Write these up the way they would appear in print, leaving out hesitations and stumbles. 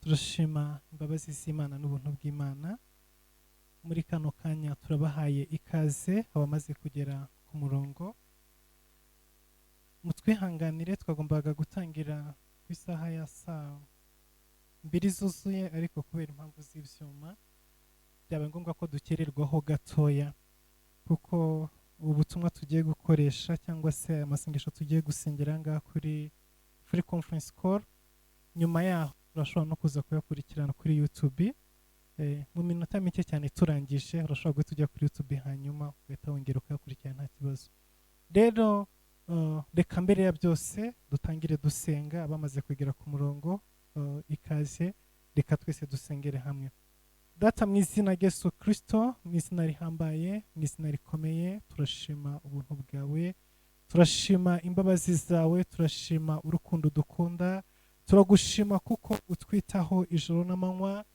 Turashima imbabazi z'Imana n'ubuntu bw'Imana. Muri kano kanya turabahaye ikaze abamaze kugera ku murongo. Mutwihanganire, twagombaga gutangira ku isaha ya saa 2 zuzuye, ariko kubera impamvu z'ibyuma byabaye ngombwa ko dukererwaho gatoya, kuko ubutumwa tugiye gukoresha cyangwa se amasengesho tugiye gusengera aha ngaha kuri free conference call, nyuma yaho urashobora no kuza kuyakurikirana kuri YouTube. Mu minota mike cyane turangije, urashobora guhita ujya kuri YouTube, hanyuma ugahita wongera ukayakurikirana nta kibazo. Rero reka mbere ya byose dutangire dusenga. Abamaze kugera ku murongo, ikaze. Reka twese dusengere hamwe. Data, mu izina rya Yesu Kirisito, mu izina rihambaye, mu izina rikomeye, turashima ubuntu bwawe, turashima imbabazi zawe, turashima urukundo dukunda. Turagushima kuko utwitaho ijoro n'amanywa.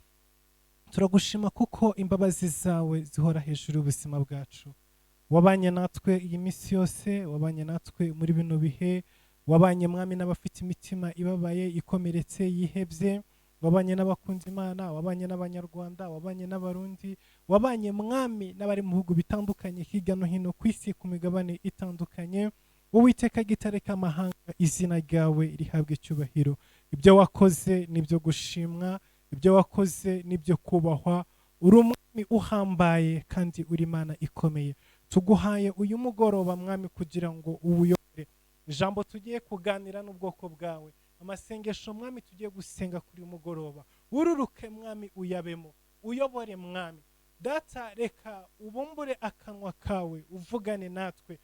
Turagushima kuko imbabazi zawe zihora hejuru y'ubuzima bwacu. Wabanye natwe iyi minsi yose, wabanye natwe muri bino bihe, wabanye, Mwami, n'abafite imitima ibabaye, ikomeretse, yihebye, wabanye n'abakunda Imana, wabanye n'Abanyarwanda, wabanye n'Abarundi, wabanye, Mwami, n'abari mu bihugu bitandukanye hirya no hino ku isi, ku migabane itandukanye. Uwiteka, gitare k'amahanga, izina ryawe rihabwa icyubahiro. Ibyo wakoze nibyo gushimwa, ibyo wakoze nibyo kubahwa. Uri umwami uhambaye kandi uri Imana ikomeye. Tuguhaye uyu mugoroba, Mwami, kugira ngo uwuyobore. Ijambo tugiye kuganira n'ubwoko bwawe, amasengesho, Mwami, tugiye gusenga kuri uyu mugoroba, wururuke, Mwami, uyabemo, uyobore. Mwami Data, reka ubumbure akanwa kawe uvugane natwe,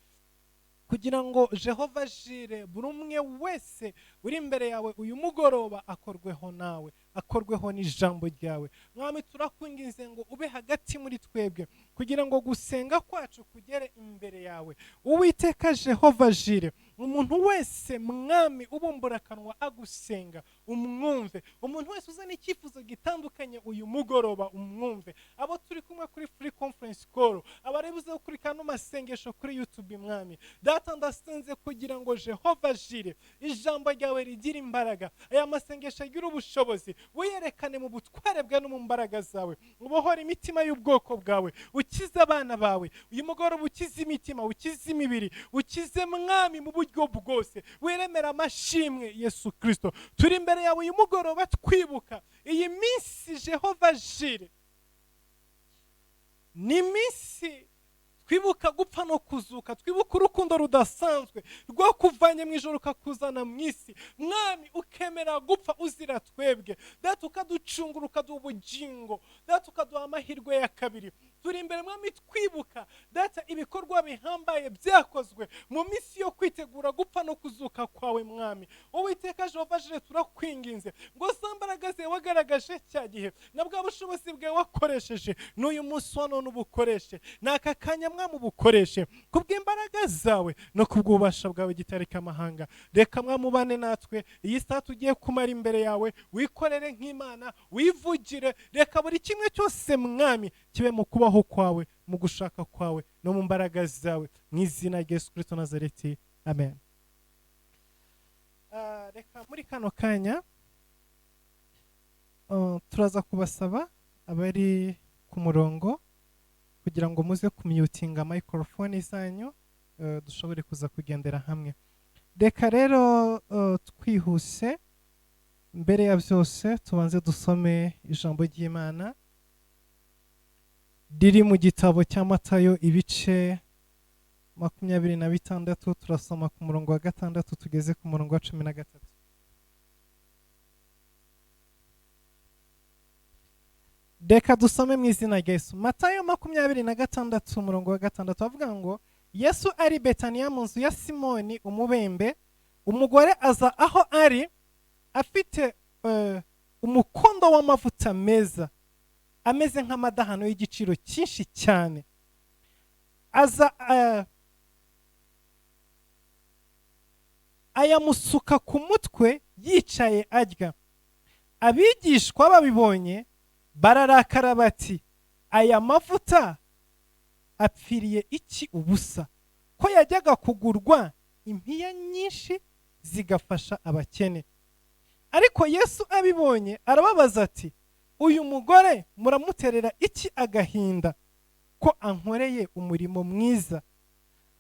kugira ngo Jehova Jireh, buri umwe wese uri imbere yawe uyu mugoroba akorweho nawe, akorweho n'ijambo ryawe. Mwami, turakwinginze ngo ube hagati muri twebwe, kugira ngo gusenga kwacu kugere imbere yawe. Uwiteka Jehova Jireh, umuntu wese, Mwami, ubumbura akanwa agusenga, umwumve. Umuntu wese uzana icyifuzo gitandukanye uyu mugoroba, umwumve. Abo turi kumwe kuri free conference call, abaribuze gukurikirana ano masengesho kuri YouTube, Mwami Data, ndasenze kugira ngo Jehova Jireh, ijambo ryawe rigire imbaraga, aya masengesho agira ubushobozi, wiyerekane mu butware bwawe no mu mbaraga zawe, ubohore imitima y'ubwoko bwawe, ukize abana bawe uyu mugoroba, ukize imitima, ukize imibiri, ukize, Mwami, mu buryo bwose, wiremera amashimwe. Yesu Kirisito, turi imbere yawe uyu mugoroba twibuka iyi minsi. Jehova Jireh, ni iminsi twibuka gupfa no kuzuka, twibuka urukundo rudasanzwe rwakuvanye mu ijoro ukakuzana mu isi, Mwami, ukemera gupfa uzira twebwe. Data, ukaducungura, ukaduha ubugingo, Data, ukaduha amahirwe ya kabiri. Turi imbere, Mwami, twibuka, Data, ibikorwa bihambaye byakozwe mu minsi yo kwitegura gupfa no kuzuka kwawe. Mwami Uwiteka Jehova Jireh, turakwinginze ngo za mbaraga zawe wagaragaje cya gihe na bwa bushobozi bwawe wakoresheje n'uyu munsi wa none ubukoreshe, ni aka kanya, Mwami, ubukoreshe kubw'imbaraga zawe no kubw'ububasha bwawe. Gitare k'amahanga, reka, Mwami, ubane natwe iyi saha tugiye kumara imbere yawe, wikorere nk'Imana, wivugire. Reka buri kimwe cyose, Mwami, kibe mu kubaho kwawe, mu gushaka kwawe no mu mbaraga zawe, mu izina rya Yesu Kristo Nazareti, amen. Reka muri kano kanya turaza kubasaba abari ku murongo kugira ngo muze kumyutinga microphone zanyu, dushobore kuza kugendera hamwe. Reka rero twihuse, mbere ya byose tubanze dusome ijambo ry'Imana riri mu gitabo cya Matayo, ibice 26. Turasoma ku murongo wa 6 tugeze ku murongo wa 13. Reka dusome mu izina rya Yesu. Matayo 26, umurongo wa 6, avuga ngo: "Yesu ari Betaniya mu nzu ya Simoni umubembe, umugore aza aho ari afite umukondo w'amavuta meza ameze nk'amadahano y'igiciro cyinshi cyane, aza ayamusuka ku mutwe yicaye arya. Abigishwa babibonye bararakara bati: 'Aya mavuta apfiriye iki ubusa, ko yajyaga kugurwa impiya nyinshi zigafasha abakene?' Ariko Yesu abibonye arababaza ati: "Uyu mugore muramuterera iki agahinda, ko ankoreye umurimo mwiza?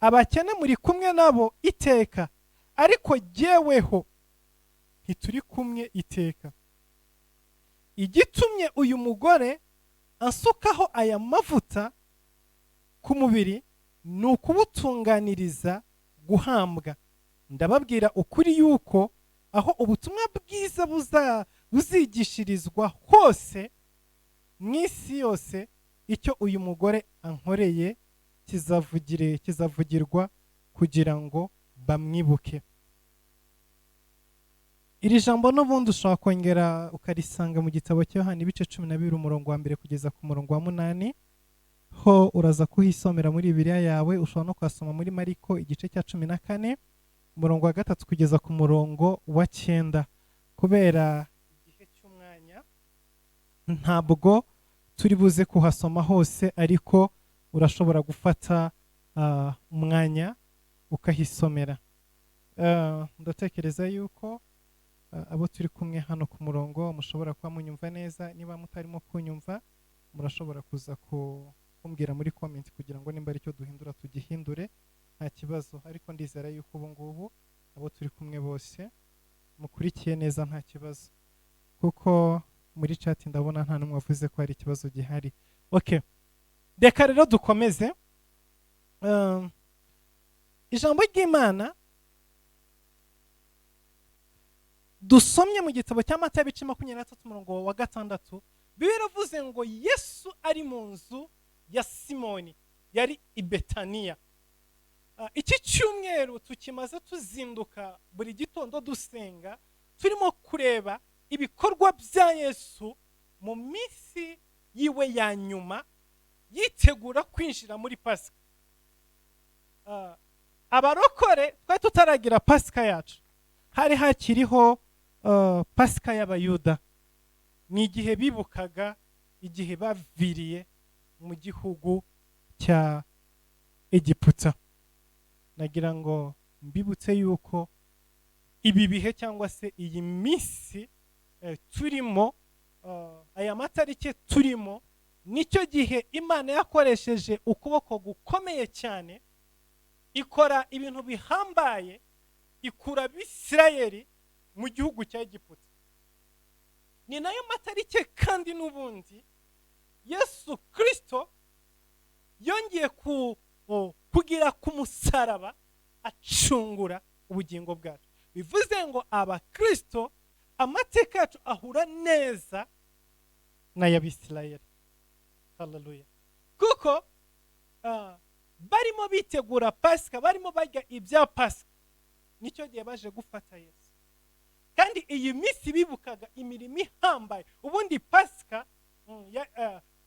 Abakene muri kumwe nabo iteka, ariko jyeweho ntituri kumwe iteka. Igitumye uyu mugore ansukaho aya mavuta ku mubiri ni ukuwutunganiriza guhambwa. Ndababwira ukuri yuko aho ubutumwa bwiza buzigishirizwa hose mu isi yose, icyo uyu mugore ankoreye kizavugirwa kugira ngo bamwibuke." Iri jambo n'ubundi ushobora kongera ukarisanga mu gitabo cya Yohana, ibice 12, umurongo wa 1 kugeza ku murongo wa 8. Ho uraza kuhisomera muri Bibiliya yawe. Ushobora no kuhasoma muri Mariko, igice cya 14, umurongo wa 3 kugeza ku murongo wa 9. Kubera igihe cy'umwanya ntabwo turi buze kuhasoma hose, ariko urashobora gufata umwanya ukahisomera. Ndatekereza yuko abo turi kumwe hano ku murongo mushobora kuba munyumva neza. Niba mutarimo kunyumva, murashobora kuza kumbwira muri comment kugira ngo nimba aricyo duhindura tugihindure, nta kibazo. Ariko ndizera yuko ubu ngubu abo turi kumwe bose mukurikiye neza, nta kibazo, kuko muri chat ndabona nta n'umwe wavuze ko hari ikibazo gihari. Okay, reka rero dukomeze. Ijambo ry'Imana dusomye mu gitabo cya Matayo, ibice 23, umurongo wa 6, Bibiliya iravuze ngo Yesu ari mu nzu ya Simoni yari i Betaniya. Iki cyumweru tukimaze tuzinduka buri gitondo dusenga, turimo kureba ibikorwa bya Yesu mu minsi yiwe ya nyuma yitegura kwinjira muri Pasika. Abarokore twari tutaragira Pasika yacu, hari hakiriho Pasika y'Abayuda. Ni igihe bibukaga igihe baviriye mu gihugu cya Egiputa. Nagira ngo mbibutse yuko ibi bihe cyangwa se iyi minsi turimo, aya matariki turimo, nicyo gihe Imana yakoresheje ukuboko gukomeye cyane, ikora ibintu bihambaye, ikura Abisirayeli mu gihugu cya Egiputa. Ni nayo matariki kandi n'ubundi Yesu Kirisito yongeye kugira ku musaraba, acungura ubugingo bwacu. Bivuze ngo abakirisito amateka yacu ahura neza n'ay'Abisirayeli. Haleluya! Kuko barimo bitegura Pasika, barimo barya ibya Pasika, nicyo gihe baje gufata Yesu. Kandi iyi minsi bibukaga imirimo ihambaye. Ubundi Pasika,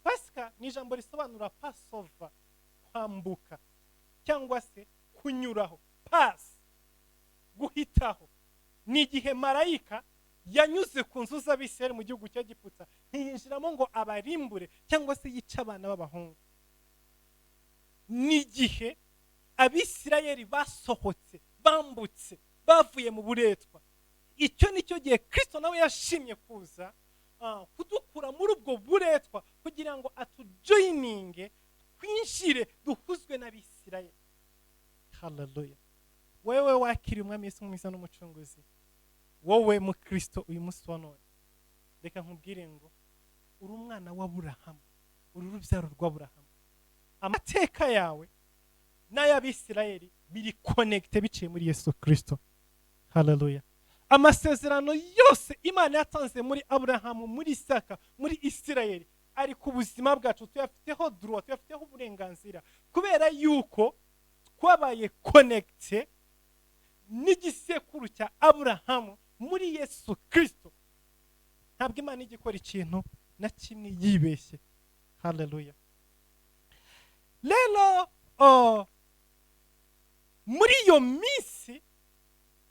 Pasika ni ijambo risobanura passover, kwambuka cyangwa se kunyuraho, pass, guhitaho. Ni igihe marayika yanyuze ku nzu z'Abisirayeli mu gihugu cya Giputa, ntiyinjiramo ngo abarimbure cyangwa se yice abana b'abahungu. Ni igihe Abisirayeli basohotse, bambutse, bavuye mu buretwa. Icyo ni cyo gihe Kirisito nawe yashimye kuza kudukura muri ubwo buretwa kugira ngo atujoininge, twinjire, duhuzwe n'Abisirayeli. Haleluya! Wewe wakiriye Umwami Yesu nk'Umukiza n'Umucunguzi, wowe mu Kirisito uyu munsi wa none, reka nkubwire ngo uri umwana w'Aburahamu, uri urubyaro rw'Aburahamu. Amateka yawe n'ay'Abisirayeli biri connecté biciye muri Yesu Kirisito. Haleluya! Amasezerano yose Imana yatanze muri Aburahamu, muri Isaka, muri Isirayeli, ari ku buzima bwacu. Tuyafiteho droit, tuyafiteho uburenganzira, kubera yuko twabaye connecté n'igisekuru cya Aburahamu muri Yesu Kirisito. Ntabwo Imana ijya ikora ikintu na kimwe yibeshye. Haleluya! Rero muri iyo minsi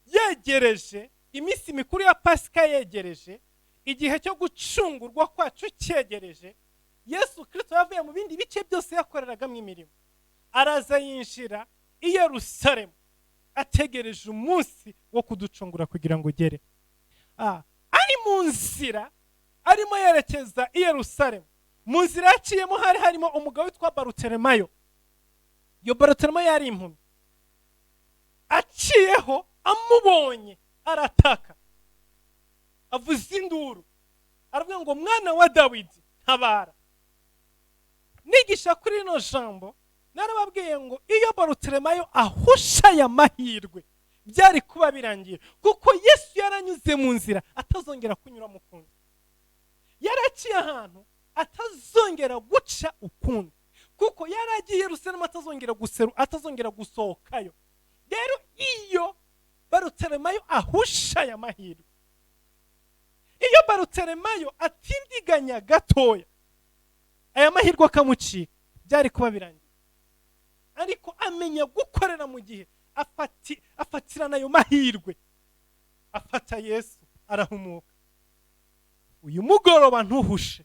yegereje iminsi mikuru ya Pasika, yegereje igihe cyo gucungurwa kwacu cyegereje, Yesu Kirisito yavuye mu bindi bice byose yakoreragamo imirimo, araza yinjira i Yerusalemu ategereje umunsi wo kuducungura kugira ngo ugere. Mu nzira arimo yerekeza i Yerusalemu, mu nzira yaciyemo hari harimo umugabo witwa Baruteremayo. Iyo Baruteremayo yari impumyi. Aciyeho amubonye arataka, avuza induru, aravuga ngo: "Mwana wa Dawidi, ntabara." Nigisha kuri rino jambo narababwiye ngo iyo Baruteremayo ahusha aya mahirwe byari kuba birangiye, kuko Yesu yaranyuze mu nzira atazongera kunyuramo ukundi, yaraciye ahantu atazongera guca ukundi, kuko yaragiye Yerusalemu atazongera guseru, atazongera gusohokayo. Rero iyo Baruteremayo ahusha aya mahirwe, iyo Baruteremayo atindiganya gatoya aya mahirwe akamucika, byari kuba birangiye. Ariko amenya gukorera mu gihe, afatirana ayo mahirwe, afata Yesu arahumuka. Uyu mugoroba ntuhushe,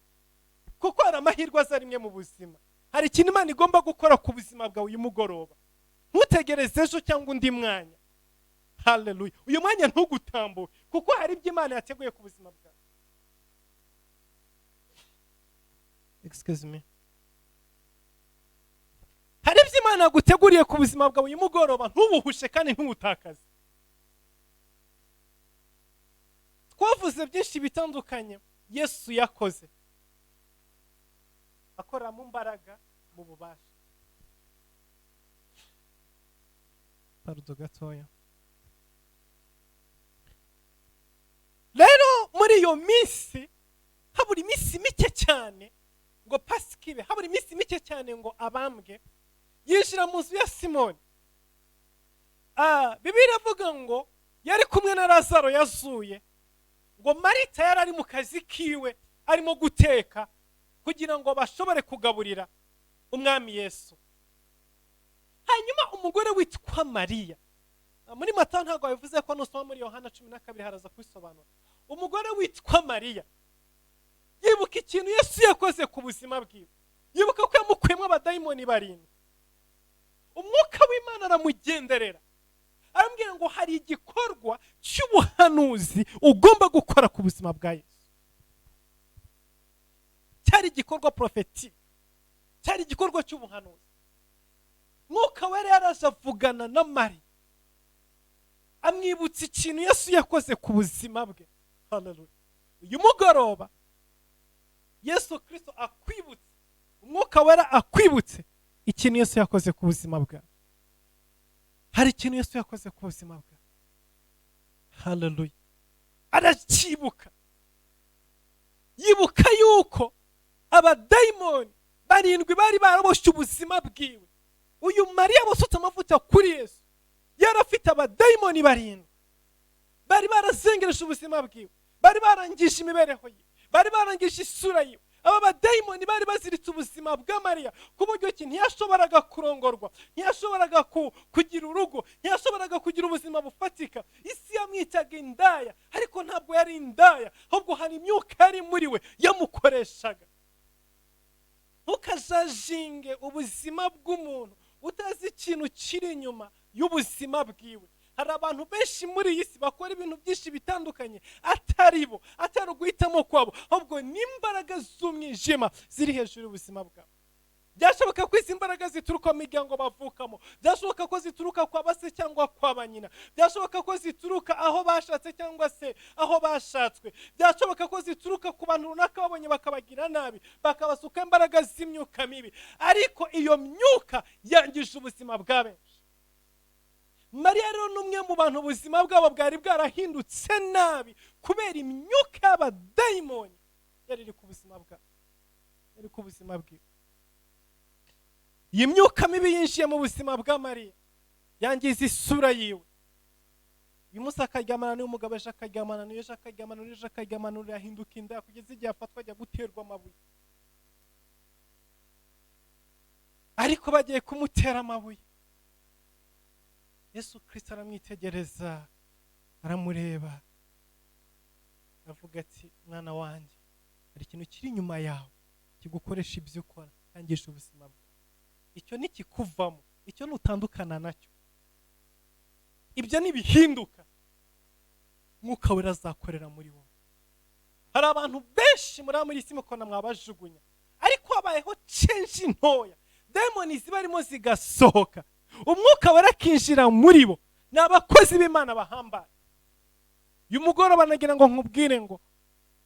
kuko hari amahirwe aza rimwe mu buzima. Hari ikintu Imana igomba gukora ku buzima bwawe uyu mugoroba. Ntutegereze ejo cyangwa undi mwanya. Haleluya! Uyu mwanya ntugutambuke, kuko hari ibyo Imana yateguye ku buzima bwawe. Excuse me. Hari ibyo Imana yaguteguriye ku buzima bwawe uyu mugoroba, ntubuhushe kandi ntuwutakaze. Twavuze byinshi bitandukanye Yesu yakoze, akora mu mbaraga, mu bubasha. Pardon gatoya. Rero muri iyo minsi habura iminsi mike cyane ngo Pasika ibe, habura iminsi mike cyane ngo abambwe, yinjira mu nzu ya Simoni. Bibiliya iravuga ngo yari kumwe na Lazaro yazuye, ngo Marita yari ari mu kazi kiwe arimo guteka kugira ngo bashobore kugaburira umwami Yesu. Hanyuma umugore witwa Mariya, muri Matayo ntabwo bivuze ko, nusoma muri Yohana 12 haraza kubisobanura. Umugore witwa Mariya yibuka ikintu Yesu yakoze ku buzima bwiwe, yibuka ko yamukuyemo abadayimoni barindwi. Umwuka w'Imana aramugenderera, aramubwira ngo hari igikorwa cy'ubuhanuzi ugomba gukora ku buzima bwa Yesu. Cyari igikorwa prophétique, cyari igikorwa cy'ubuhanuzi. Mwuka Wera yaraje avugana na Mariya, amwibutsa ikintu Yesu yakoze ku buzima bwe. Haleluya! Uyu mugoroba Yesu Kristo akwibutse, Umwuka Wera akwibutse ikintu Yesu yakoze ku buzima bwawe. Hari ikintu Yesu yakoze ku buzima bwawe. Haleluya! Aracyibuka, yibuka yuko abadayimoni barindwi bari baraboshye ubuzima bwiwe. Uyu Mariya wasutse amavuta kuri Yesu yari afite abadayimoni barindwi bari barazengereje ubuzima bwiwe, bari barangije imibereho ye, bari barangije isura yiwe. Aba badayimoni bari baziritse ubuzima bwa Mariya ku buryo ki ntiyashoboraga kurongorwa, ntiyashoboraga kugira urugo, ntiyashoboraga kugira ubuzima bufatika. Isi yamwitaga indaya, ariko ntabwo yari indaya, ahubwo hari imyuka yari muri we yamukoreshaga. Ntukajajinge ubuzima bw'umuntu utazi ikintu kiri inyuma y'ubuzima bwiwe. Hari abantu benshi muri iyi si bakora ibintu byinshi bitandukanye atari bo, atari uguhitamo kwabo, ahubwo n'imbaraga z'umwijima ziri hejuru y'ubuzima bwabo. Byashoboka ko izi mbaraga zituruka mu miryango bavukamo, byashoboka ko zituruka kwa base cyangwa kwa banyina, byashoboka ko zituruka aho bashatse cyangwa se aho bashatswe, byashoboka ko zituruka ku bantu runaka babonye bakabagira nabi, bakabasuka imbaraga z'imyuka mibi. Ariko iyo myuka yangije ubuzima bwa benshi. Mariya rero ni umwe mu bantu ubuzima bwabo bwari bwarahindutse nabi kubera imyuka y'abadayimoni yari iri ku buzima bwabo, yari ku buzima bwiwe. Iyi myuka mibi yinjiye mu buzima bwa Mariya, yangiza isura yiwe. Uyu munsi akaryamana n'uyu mugabo, ejo akaryamana n'uyu, ejo akaryamana n'uyu, ejo akaryamana n'uyu, ahinduka inda kugeza igihe afatwa ajya guterwa amabuye. Ariko bagiye kumutera amabuye, Yesu Kristo aramwitegereza, aramureba, aravuga ati: "Mwana wanjye, hari ikintu kiri inyuma yawe kigukoresha ibyo ukora, cyangije ubuzima bwawe. Icyo nikikuvamo, icyo nutandukana nacyo, ibyo nibihinduka, Mwuka Wera azakorera muri wowe." Hari abantu benshi muri isi mukona mwabajugunya, ariko habayeho change ntoya, demoni zibarimo zigasohoka, umwuka warakinjira muri bo, ni abakozi b'Imana bahambaye. Uyu mugoroba nagira ngo nkubwire ngo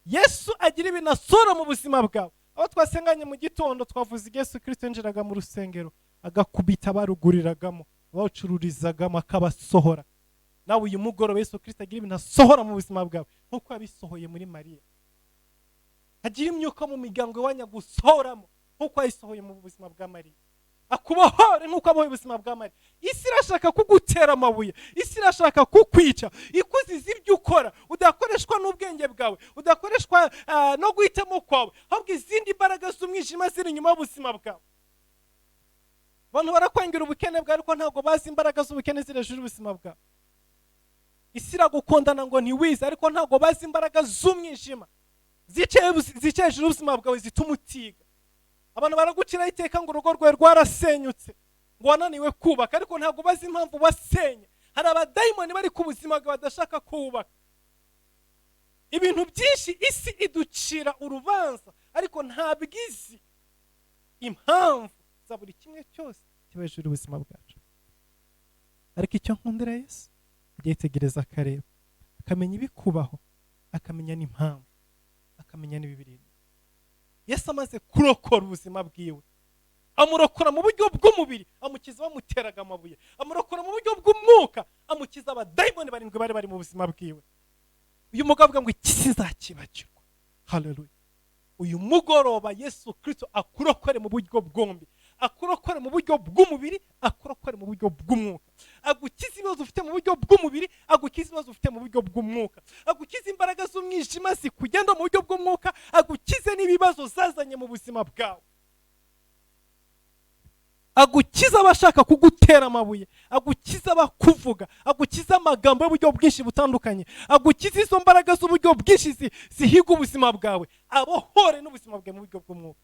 Yesu agira ibintu asora mu buzima bwawe. Aho twasenganye mu gitondo twavuze Yesu Kristo yinjiraga mu rusengero agakubita abaruguriragamo, abawucururizagamo, akabasohora. Nawe uyu mugoroba Yesu Kristo agira ibintu asohora mu buzima bwawe nk'uko yabisohoye muri Mariya. Agira imyuka mu miryango iwanyu gusohoramo nk'uko yayisohoye mu buzima bwa Mariya, akubohore nk'uko abohoye ubuzima bwa Mariya. Isi irashaka kugutera amabuye, isi irashaka kukwica, ikuziza ibyo ukora, udakoreshwa n'ubwenge bwawe, udakoreshwa no guhitamo kwawe, ahubwo izindi mbaraga z'umwijima ziri inyuma y'ubuzima bwawe. Abantu barakwangira ubukene bwawe, ariko ntabwo bazi imbaraga z'ubukene ziri hejuru y'ubuzima bwawe. Isi iragukundana ngo ntiwize, ariko ntabwo bazi imbaraga z'umwijima zicaye hejuru y'ubuzima bwawe zituma utiga. Abantu baraguciraho iteka ngo urugo rwawe rwarasenyutse, ngo wananiwe kubaka, ariko ntabwo bazi impamvu wasenye. Hari abadayimoni bari ku buzima bwawe badashaka kubaka. Ibintu byinshi isi iducira urubanza, ariko ntabwo izi impamvu za buri kimwe cyose kiba hejuru y'ubuzima bwacu. Ariko icyo nkundira Yesu, ajya yitegereza akareba, akamenya ibikubaho, akamenya n'impamvu, akamenya n'ibibiri. Yesu amaze kurokora ubuzima bwiwe, amurokora mu buryo bw'umubiri, amukiza bamuteraga amabuye, amurokora mu buryo bw'umwuka, amukiza abadayimoni barindwi bari bari mu buzima bwiwe. Uyu mugabo avuga ngo iki sinzakibagirwa. Haleluya. Uyu mugoroba Yesu Kristo akurokore mu buryo bwombi, akurokore mu buryo bw'umubiri, akurokore mu buryo bw'umwuka, agukize ibibazo ufite mu buryo bw'umubiri, agukize ibibazo ufite mu buryo bw'umwuka, agukize imbaraga z'umwijima zikugenda mu buryo bw'umwuka, agukize n'ibibazo zazanye mu buzima bwawe, agukize abashaka kugutera amabuye, agukize abakuvuga, agukize amagambo y'uburyo bwinshi butandukanye, agukize izo mbaraga z'uburyo bwinshi zihiga ubuzima bwawe, abohore n'ubuzima bwawe mu buryo bw'umwuka.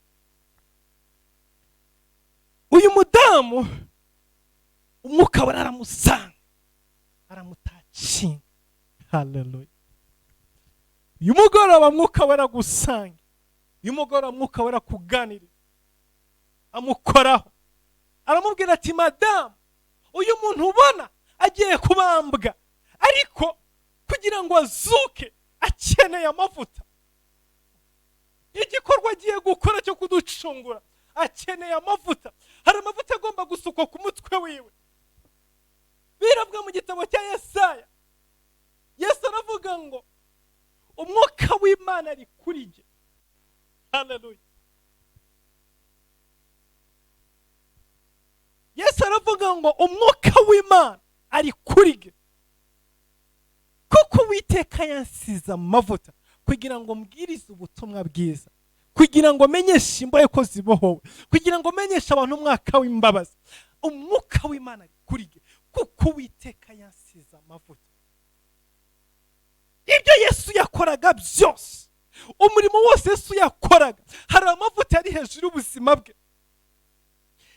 Uyu mudamu umwuka we aramusanga, aramutacinga. Haleluya. Uyu mugoroba mwuka we aragusanga, uyu mugoroba mwuka we arakuganirira, amukoraho, aramubwira ati madamu, uyu muntu ubona agiye kubambwa, ariko kugira ngo azuke akeneye amavuta. Igikorwa agiye gukora cyo kuducungura akeneye amavuta. Hari amavuta agomba gusukwa ku mutwe wiwe. Biravuga mu gitabo cya Yesaya, Yesu aravuga ngo umwuka w'Imana ari kuri jye. Haleluya. Yesu aravuga ngo umwuka w'Imana ari kuri jye, kuko Uwiteka yansize amavuta kugira ngo mbwirize ubutumwa bwiza, kugira ngo menyeshe imbohe ko zibohowe, kugira ngo menyeshe abantu umwaka w'imbabazi. Umwuka w'Imana ari kuri jye kuko Uwiteka yansize amavuta. Ibyo Yesu yakoraga byose, umurimo wose Yesu yakoraga, hari amavuta yari hejuru y'ubuzima bwe,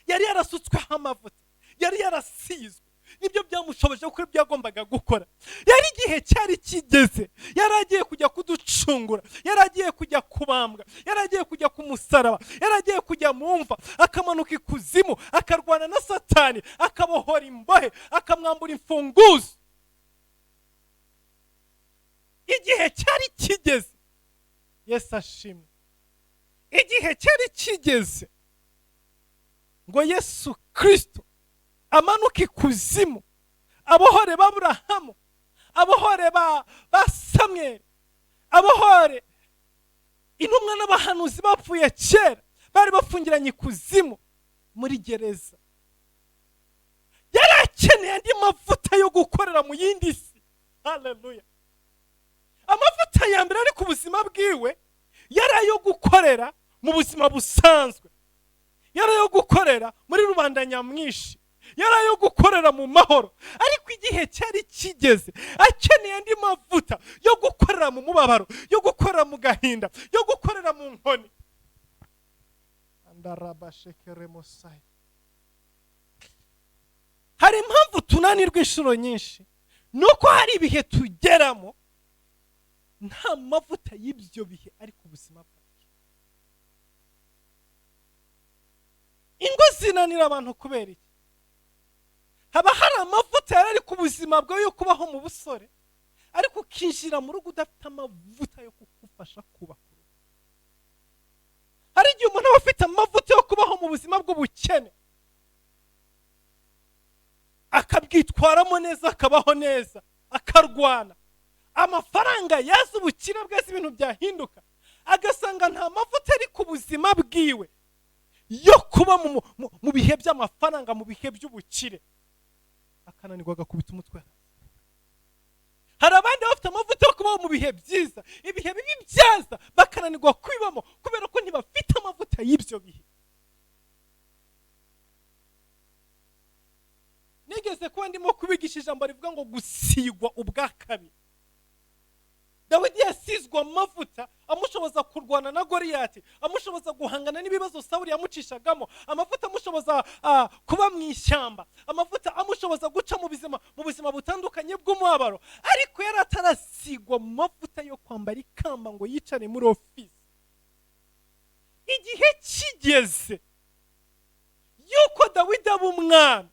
yari yarasutsweho amavuta, yari yarasizwe, nibyo byamushoboje gukora ibyo yagombaga gukora. Yari igihe cyari kigeze, yari agiye kujya kuducungura, yari agiye kujya kubambwa, yari agiye kujya ku musaraba, yari agiye kujya mu mva, akamanuka ikuzimu, akarwana na Satani, akabohora imbohe, akamwambura imfunguzo. Igihe cyari kigeze. Yesu ashimwe. Igihe cyari kigeze ngo Yesu Kristo amanuke ikuzimu, abohore ba Aburahamu, abohore ba Samweli, abohore intumwa n'abahanuzi bapfuye kera bari bafungiranye ikuzimu muri gereza. Yari akeneye andi mavuta yo gukorera mu yindi si. Haleluya. Amavuta ya mbere ari ku buzima bwiwe yari ayo gukorera mu buzima busanzwe, yari ayo gukorera muri rubanda nyamwinshi, yari ayo gukorera mu mahoro. Ariko igihe cyari kigeze akeneye andi mavuta yo gukorera mu mubabaro, yo gukorera mu gahinda, yo gukorera mu nkoni. Hari impamvu tunanirwa inshuro nyinshi, nuko hari ibihe tugeramo Nta mavuta y'ibyo bihe ari ku buzima bwacu. Ingo zinanira abantu kubera iki? Haba hari amavuta yari ari ku buzima bwawe yo kubaho mu busore, ariko ukinjira mu rugo udafite amavuta yo kugufasha kubaka urugo. Hari igihe umuntu aba afite amavuta yo kubaho mu buzima bw'ubukene, akabwitwaramo neza, akabaho neza, akarwana, amafaranga yaza, ubukire bwese, ibintu byahinduka, agasanga nta mavuta ari ku buzima bwiwe yo kuba mu bihe by'amafaranga, mu bihe by'ubukire, akananirwa, agakubita umutwe hasi. Hari abandi bafite amavuta yo kubaho mu bihe byiza, ibihe bibi byaza bakananirwa kubibamo kubera ko ntibafite amavuta y'ibyo bihe. Nigeze kuba ndimo kubigisha ijambo rivuga ngo gusigwa ubwa kabiri. Dawidi yasizwe amavuta amushoboza kurwana na Goliyati, amushoboza guhangana n'ibibazo Sawuli yamucishagamo, amavuta amushoboza kuba mu ishyamba, amavuta amushoboza guca mu buzima butandukanye bw'umubabaro, ariko yari atarasigwa amavuta yo kwambara ikamba ngo yicare muri ofisi. Igihe kigeze yuko Dawidi aba umwami,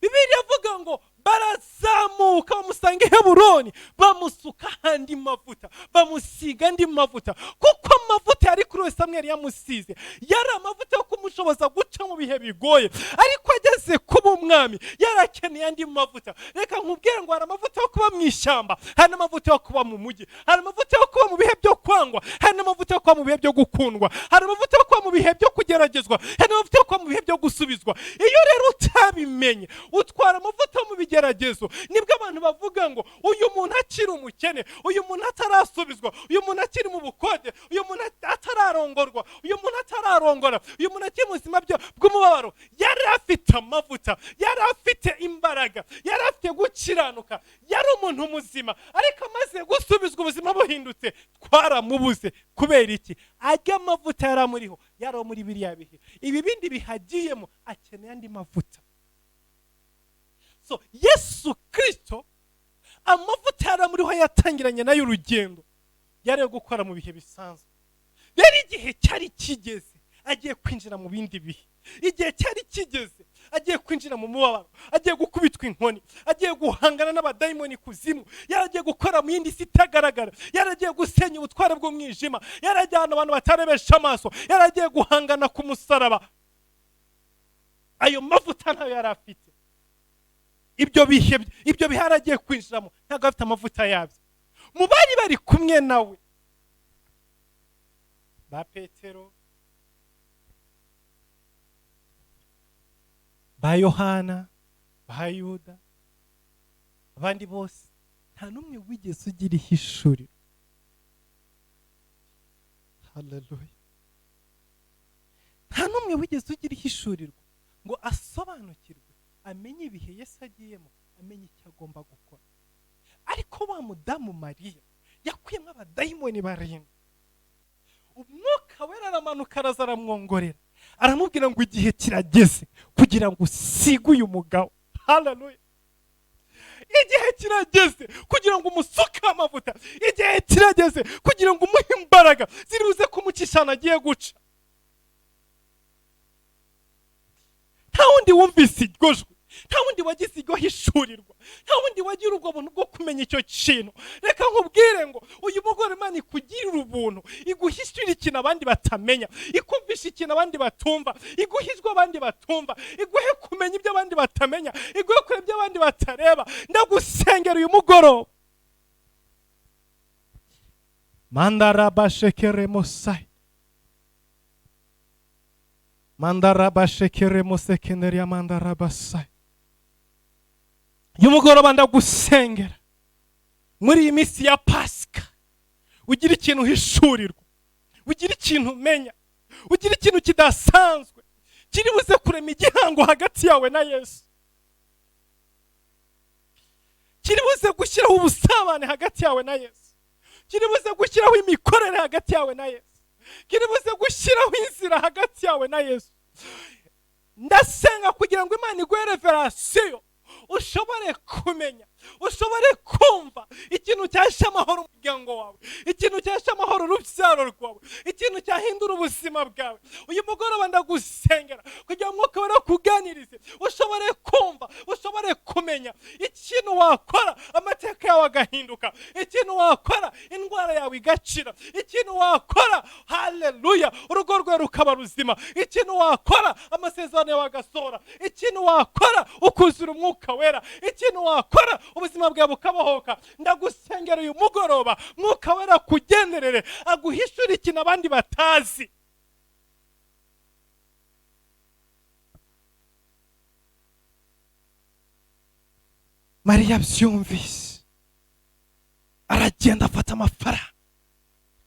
Bibiliya ivuga ngo barazamuka bamusanga i Heburoni, bamusuka andi mavuta, bamusiga andi mavuta, kuko amavuta yari kuri we Samweli yamusize yari amavuta yo kumushoboza guca mu bihe bigoye, ariko ageze kuba umwami yarakeneye andi mavuta. Reka nkubwire ngo hari amavuta yo kuba mu ishyamba, hari n'amavuta yo kuba mu mujyi, hari amavuta yo kuba mu bihe byo kwangwa, hari n'amavuta yo kuba mu bihe byo gukundwa, hari amavuta yo kuba mu bihe byo kugeragezwa, hari n'amavuta yo kuba mu bihe byo gusubizwa. Iyo rero utabimenye utwara amavuta mu bigeragezo, nibwo abantu bavuga ngo uyu muntu akiri umukene, uyu muntu atarasubizwa, uyu muntu akiri mu bukode, uyu muntu atararongorwa, uyu muntu atararongora, uyu muntu akiri mu buzima bw'umubabaro. Yari afite amavuta, yari afite imbaraga, yari afite gukiranuka, yari umuntu muzima, ariko amaze gusubizwa ubuzima buhindutse, twaramubuze. Kubera iki? Ajya amavuta yari amuriho, yari muri biriya bihe, ibi bindi bihagiyemo akeneye andi mavuta. So Yesu Kristo amavuta yaramuriho yatangiranye nayo urugendo, yari yo gukora mu bihe bisanzwe. Rero igihe cyari kigeze agiye kwinjira mu bindi bihe, igihe cyari kigeze agiye kwinjira mu mubabaro, agiye gukubitwa inkoni, agiye guhangana n'abadayimoni kuzimu, yaragiye gukora mu yindi si itagaragara, yaragiye gusenya ubutware bw'umwijima, yarajyana abantu batarebesha amaso, yaragiye guhangana ku musaraba. Ayo mavuta ntayo yari afite. Ibyo bihe yaragiye kwinjiramo ntabwo afite amavuta yabyo. Mu bari bari kumwe nawe, ba Petero, ba Yohana, ba Yuda, abandi bose, nta n'umwe wigeze ugira ihishuriro. Haleluya. Nta n'umwe wigeze ugira ihishurirwa ngo asobanukirwe, amenye ibihe Yesu agiyemo, amenye icyo agomba gukora. Ariko wa mudamu Mariya yakuyemo abadayimoni barindwi, umwuka wera aramanuka araza aramwongorera, aramubwira ngo igihe kirageze kugira ngo usige uyu mugabo. Haleluya. Igihe kirageze kugira ngo umusuke amavuta, igihe kirageze kugira ngo umuhe imbaraga ziri buze kumucisha ahantu agiye guca. Nta wundi wumvise iryo jwi, nta wundi wagize iryo hishurirwa, nta wundi wagira ubwo buntu bwo kumenya icyo kintu. Reka nkubwire ngo uyu mugore Imana ikugirira ubuntu, iguhishurira ikintu abandi batamenya, ikumvisha ikintu abandi batumva, iguhijwe abandi batumva, iguhe kumenya ibyo abandi batamenya, iguhe kureba ibyo abandi batareba. Ndagusengera uyu mugoroba. Mandarabashekeremosai mandarabashekeremosekeneria mandarabasai. Uyu mugoroba ndagusengera muri iyi minsi ya Pasika, ugira ikintu uhishurirwa, ugira ikintu umenya, ugira ikintu kidasanzwe kiri buze kurema igihango hagati yawe na Yesu, kiri buze gushyiraho ubusabane hagati yawe na Yesu, kiri buze gushyiraho imikorere hagati yawe na Yesu, kiri buze gushyiraho inzira hagati yawe na Yesu. Ndasenga kugira ngo Imana iguhe revelation, ushobore kumenya Ushobore kumva ikintu cyahesha amahoro umuryango wawe, ikintu cyahesha amahoro urubyaro rwawe, ikintu cyahindura ubuzima bwawe. Uyu mugoroba ndagusengera kugira ngo Umwuka Wera akuganirize, ushobore kumva, ushobore kumenya ikintu wakora amateka yawe agahinduka, ikintu wakora indwara yawe igakira, ikintu wakora, haleluya, urugo rwawe rukaba ruzima, ikintu wakora amasezerano yawe agasohora, ikintu wakora ukuzura Umwuka Wera, ikintu wakora ubuzima bwawe bukabohoka. Ndagusengera uyu mugoroba Mwuka Wera akugenderere, aguhishure ikintu abandi batazi. Mariya abyumvise aragenda afata amafaranga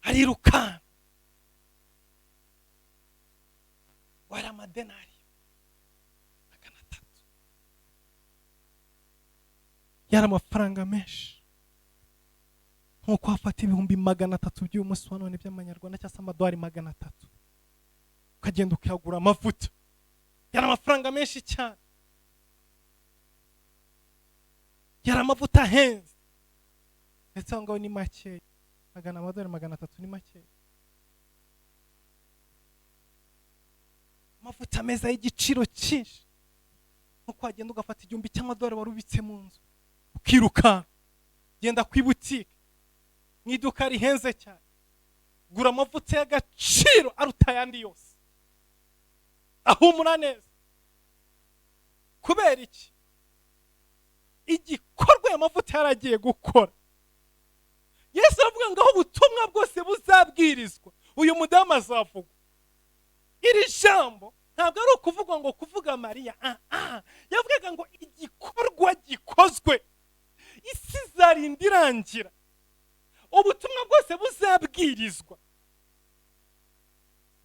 arirukanka, wari amadenari 300, yari amafaranga menshi, nkuko wafata 300,000 by'uyu munsi wa none by'amanyarwanda cyangwa se amadolari 300 ukagenda ukayagura amavuta. Yari amafaranga menshi cyane, yari amavuta ahenze, ndetse aho ngaho ni makeya, amadolari 300 ni makeya. Amavuta meza y'igiciro cyinshi, nkuko wagenda ugafata 1000 cy'amadolari wari ubitse mu nzu ukirukanka, genda ku ibutike mu iduka rihenze cyane, gura amavuta y'agaciro aruta ayandi yose, ahumura neza. Kubera iki? Igikorwa aya mavuta yaragiye gukora. Yesu aravuga ngo aho ubutumwa bwose buzabwirizwa uyu mudamu azavugwa. Iri jambo ntabwo ari ukuvuga ngo kuvuga Mariya, yavugaga ngo igikorwa gikozwe, isi izarinda irangira, ubutumwa bwose buzabwirizwa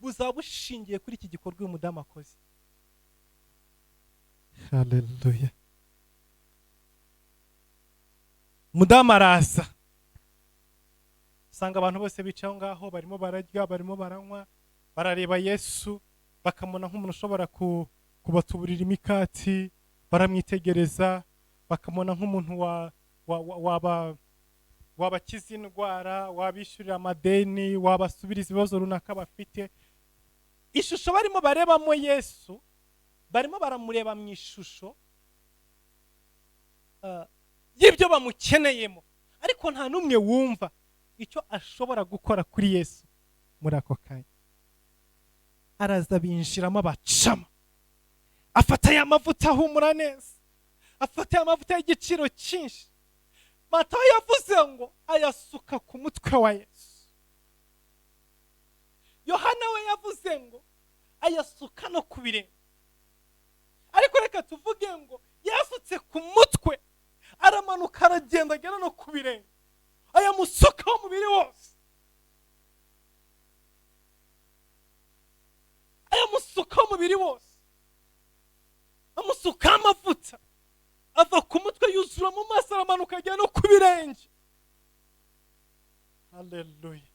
buzaba bushingiye kuri iki gikorwa uyu mudamu akoze. Haleluya. Mudamu araza usanga abantu bose bicaye aho ngaho, barimo bararya, barimo baranywa, barareba Yesu bakamubona nk'umuntu ushobora kubatuburira imikati, baramwitegereza bakamubona nk'umuntu wabakiza indwara, wabishyurira amadeni, wabasubiriza ibibazo runaka bafite. Ishusho barimo barebamo Yesu, barimo baramureba mu ishusho y'ibyo bamukeneyemo, ariko nta n'umwe wumva icyo ashobora gukora kuri Yesu muri ako kanya. Araza binjiramo abacama, afata ya mavuta ahumura neza, afata ya mavuta y'igiciro cyinshi. Matayo yavuze ngo ayasuka ku mutwe wa Yesu. Yohana we yavuze ngo ayasuka no ku birenge. Ariko reka tuvuge ngo yasutse ku mutwe, aramanuka aragenda agera no ku birenge, ayamusukaho umubiri wose, ayamusukaho umubiri wose, amusukaho amavuta ava ku mutwe yuzura mu maso, aramanuka agera no ku birenge. Haleluya.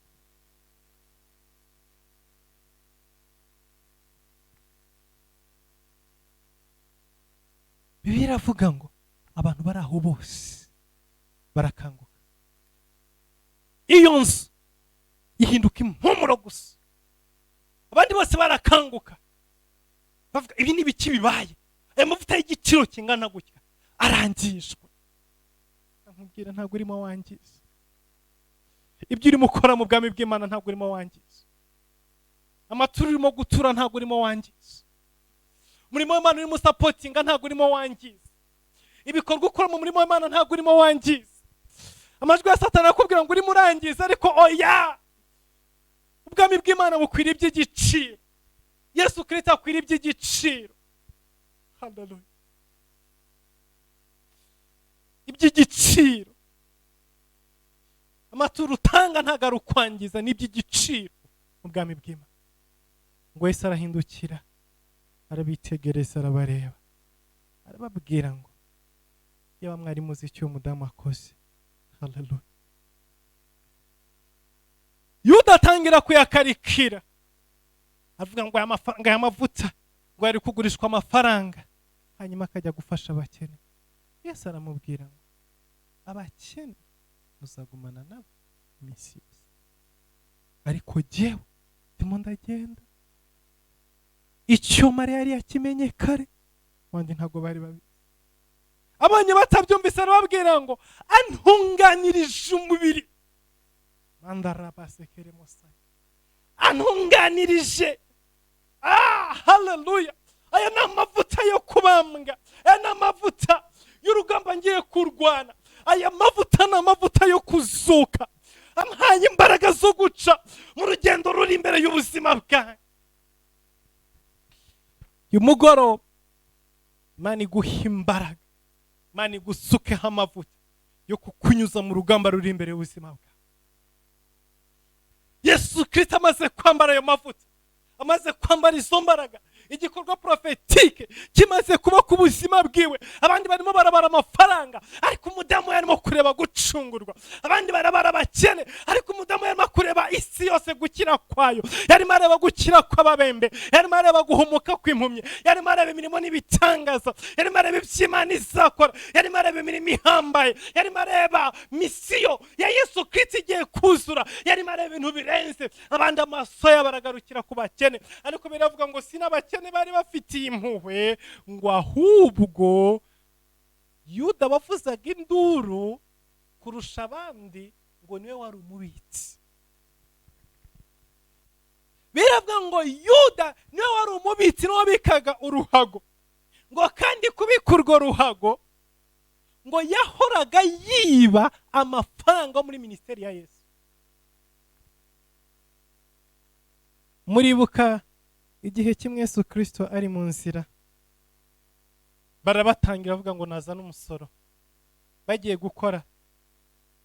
Bibiliya iravuga ngo abantu bari aho bose barakanguka, iyo nzu ihinduka impumuro gusa, abandi bose barakanguka bavuga ibi ni ibiki bibaye, aya mavuta y'igiciro kingana gutya arangijwe. Nkubwira ntabwo urimo wangiza ibyo urimo ukora mu bwami bw'Imana, ntabwo urimo wangiza amaturo urimo gutura, ntabwo urimo wangiza umurimo w'Imana urimo usapotinga, ntabwo urimo wangiza ibikorwa ukora mu murimo w'Imana, ntabwo urimo wangiza. Amajwi ya Satani akubwira ngo urimo urangiza, ariko oya, ubwami bw'Imana bukwira iby'igiciro, Yesu Kristo akwira iby'igiciro. Haleluya. Iby'igiciro, amaturo utanga ntabwo ari ukwangiza, ni iby'igiciro mu bwami bw'Imana. Ngo Yesu arahindukira arabitegereza, arabareba, arababwira ngo yaba mwari muzi icyo umudamu akoze. Haleluya. Yuda atangira kuyakarikira, avuga ngo aya mavuta ngo yari kugurishwa amafaranga, hanyuma akajya gufasha abakene. Yesu aramubwira ngo Abakene muzagumana nabo iminsi yose, ariko jyewe ndimo ndagenda. Icyo Mariya yari yakimenye kare, abandi ntabwo bari babizi. Abonye batabyumvise, arababwira ngo: "Antunganirije umubiri mandarabasekeremosa, antunganirije." Ah, haleluya! Aya ni amavuta yo kubambwa, aya ni amavuta y'urugamba ngiye kurwana, aya mavuta ni amavuta yo kuzuka, ampaye imbaraga zo guca mu rugendo ruri imbere y'ubuzima bwanjye. Uyu mugoroba Imana iguha imbaraga, Imana igusukeho amavuta yo kukunyuza mu rugamba ruri imbere y'ubuzima bwawe. Yesu Kirisito amaze kwambara ayo mavuta, amaze kwambara izo mbaraga, igikorwa prophétique kimaze kuba ku buzima bwiwe, abandi barimo barabara amafaranga, ariko umudamu yarimo kureba gucungurwa. Abandi barabara abakene, ariko umudamu yarimo kureba isi yose gukira kwayo, yarimo areba gukira kw'ababembe, yarimo areba guhumuka kw'impumyi, yarimo areba imirimo n'ibitangaza, yarimo areba iby'Imana izakora, yarimo areba imirimo ihambaye, yarimo areba mission ya Yesu Kirisito igiye kuzura, yarimo areba ibintu birenze. Abandi amaso yabo aragarukira ku bakene, ariko biravuga ngo si n'abakene bari bafitiye impuhwe, ngo ahubwo Yuda wavuzaga induru kurusha abandi, ngo niwe wari umubitsi. Biravuga ngo Yuda niwe wari umubitsi, niwe wabikaga uruhago, ngo kandi kubika urwo ruhago, ngo yahoraga yiba amafaranga yo muri minisiteri ya Yesu. Muribuka igihe kimwe Yesu Kirisito ari mu nzira, barabatangira bavuga ngo nazane umusoro, bagiye gukora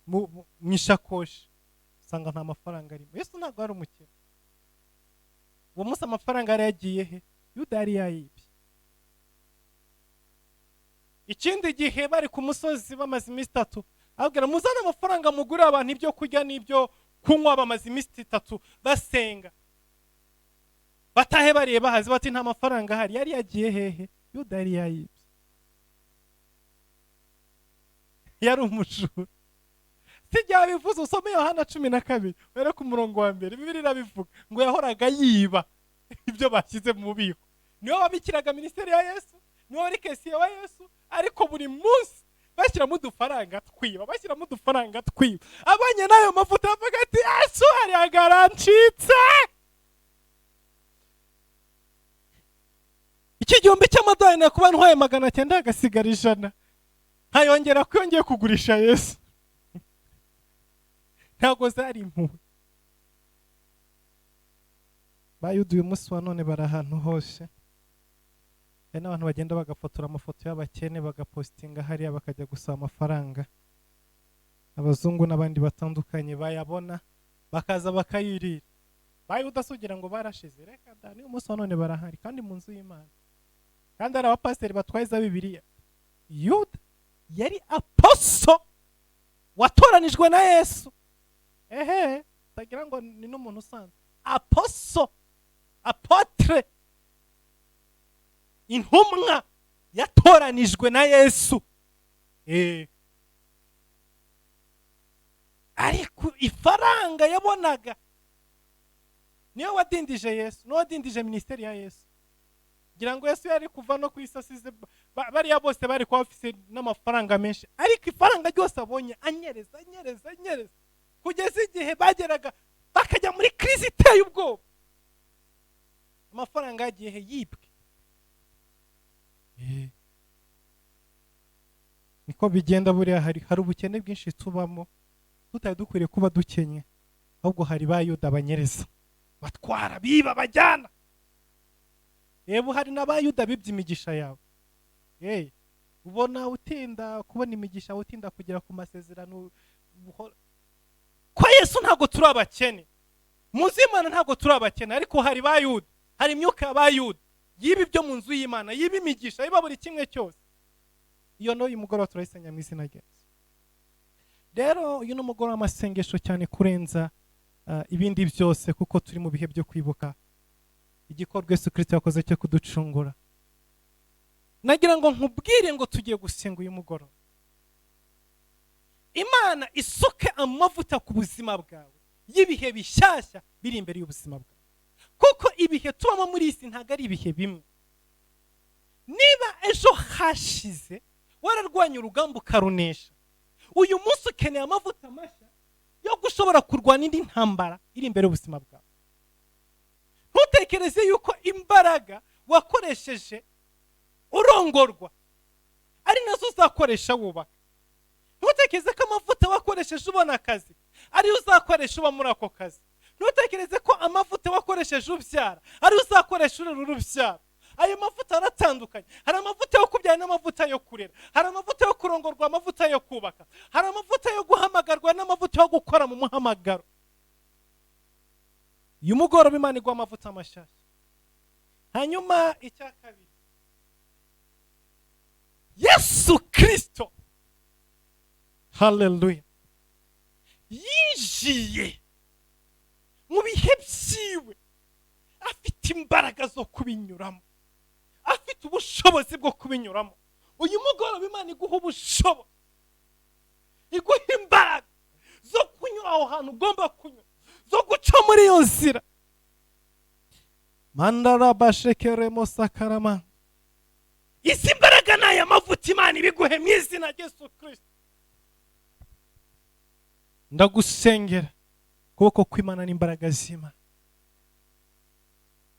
mu ishakoshi usanga nta mafaranga arimo. Yesu ntabwo ari umukene. Uwo munsi amafaranga yari yagiye he? Yuda yari yayibye. Ikindi gihe bari ku musozi bamaze iminsi 3, ababwira: "Muzane amafaranga mugurire abantu ibyo kurya n'ibyo kunywa." Bamaze iminsi 3 basenga, batahe bariye bahaze. Bati: "Nta mafaranga ahari." Yari yagiye hehe? Yuda yari yayibye, yari umujura. Si bya bivuze? Usome Yohana 12 uhere ku murongo wa 1. Bibiliya irabivuga ngo yahoraga yiba ibyo bashyize mu bubiko. Niwe wabikiraga minisiteri ya Yesu, niwe wari caissier wa Yesu, ariko buri munsi bashyiramo udufaranga twiba, bashyiramo udufaranga twiba. Abonye n'ayo mavuta avuga ati: "Yesu hariya garancitse." Iki gihumbi cy'amadolari nakuba ntwaye 900, hagasigara 100, nkayongera ko yongeye kugurisha Yesu. Ntabwo zari impuhwe. Bayuda uyu munsi wa none bari ahantu hose. Hari n'abantu bagenda bagafotora amafoto y'abakene, bagapositinga hariya, bakajya gusaba amafaranga. Abazungu n'abandi batandukanye bayabona bakaza bakayirira. Bayuda sugira ngo barashize? Reka da, niyo munsi wa none barahari, kandi mu nzu y'Imana, kandi hari abapasiteri batwaye za Bibiliya. Yuda yari apostle watoranijwe na Yesu. Ehe, utagira ngo ni n'umuntu usanzwe. Apostle, apôtre, intumwa yatoranijwe na Yesu. Ariko ifaranga yabonaga niwe wadindije Yesu, niwe wadindije minisiteri ya Yesu. Ngira ngo Yesu yari kuva no ku isi asize bariya bose bari kuba bafise n'amafaranga menshi, ariko ifaranga ryose abonye anyereza, anyereza, anyereza, kugeza igihe bageraga bakajya muri crise iteye ubwoba. Amafaranga yagiye he? Yibwe. Niko bigenda buriya. Hari ubukene bwinshi tubamo tutari dukwiriye kuba dukenye, ahubwo hari ba Yuda banyereza, batwara, biba, bajyana. Reba, hari n'abayuda bibye imigisha yawe. Ubona utinda kubona imigisha, utinda kugera ku masezerano. Kwa Yesu ntabwo turi abakene, mu nzu y'Imana ntabwo turi abakene, ariko hari ba Yuda, hari imyuka ya ba Yuda yiba ibyo mu nzu y'Imana, yiba imigisha, yiba buri kimwe cyose. Iyo no uyu mugoroba turayisenya mu izina rya Yesu. Rero uyu ni umugoroba w'amasengesho cyane kurenza ibindi byose, kuko turi mu bihe byo kwibuka igikorwa Yesu Kirisito yakoze cyo kuducungura. Nagira ngo nkubwire ngo tugiye gusenga uyu mugoroba. Imana isuke amavuta ku buzima bwawe y'ibihe bishyashya biri imbere y'ubuzima bwawe, kuko ibihe tubamo muri iyi si ntabwo ari ibihe bimwe. Niba ejo hashize wararwanya urugamba ukarunesha, uyu munsi ukeneye amavuta mashya yo gushobora kurwana indi ntambara iri imbere y'ubuzima bwawe. Ntutekereze yuko imbaraga wakoresheje urongorwa ari nazo uzakoresha wubaka. Ntutekereze ko amavuta wakoresheje ubona akazi ariyo uzakoresha uba muri ako kazi. Ntutekereze ko amavuta wakoresheje ubyara ariyo uzakoresha urera urubyaro. Ayo mavuta aratandukanye. Hari amavuta yo kubyara n'amavuta yo kurera, hari amavuta yo kurongorwa, amavuta yo kubaka, hari amavuta yo guhamagarwa n'amavuta yo gukora mu muhamagaro. Uyu mugoroba Imana iguha amavuta mashyashya. Hanyuma icya kabiri, Yesu Kirisito, haleluya, yinjiye mu bihe byiwe afite imbaraga zo kubinyuramo, afite ubushobozi bwo kubinyuramo. Uyu mugoroba Imana iguha ubushobozi, iguha imbaraga zo kunyura aho hantu ugomba kunyura, zo guca muri iyo nzira. Mandarabashekeremo sakarama. Izi mbaraga ni aya mavuta Imana ibiguhe mu izina rya Yesu Kirisito. Ndagusengera ukuboko kw'Imana n'imbaraga z'Imana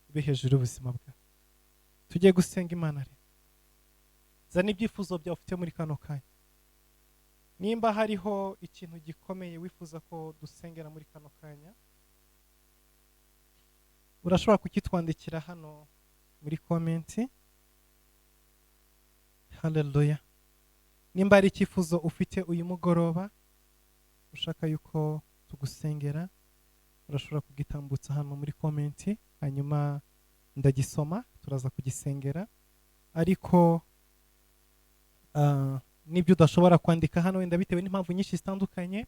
bibe hejuru y'ubuzima bwawe. Tugiye gusenga Imana rero. Zana ibyifuzo byawe ufite muri kano kanya. Nimba hariho ikintu gikomeye wifuza ko dusengera muri kano kanya, urashobora kukitwandikira hano muri comment. Haleluya. Nimba hari icyifuzo ufite uyu mugoroba ushaka yuko tugusengera, urashobora kugitambutsa hano muri comment, hanyuma ndagisoma, turaza kugisengera. Ariko n'ibyo udashobora kwandika hano wenda bitewe n'impamvu nyinshi zitandukanye,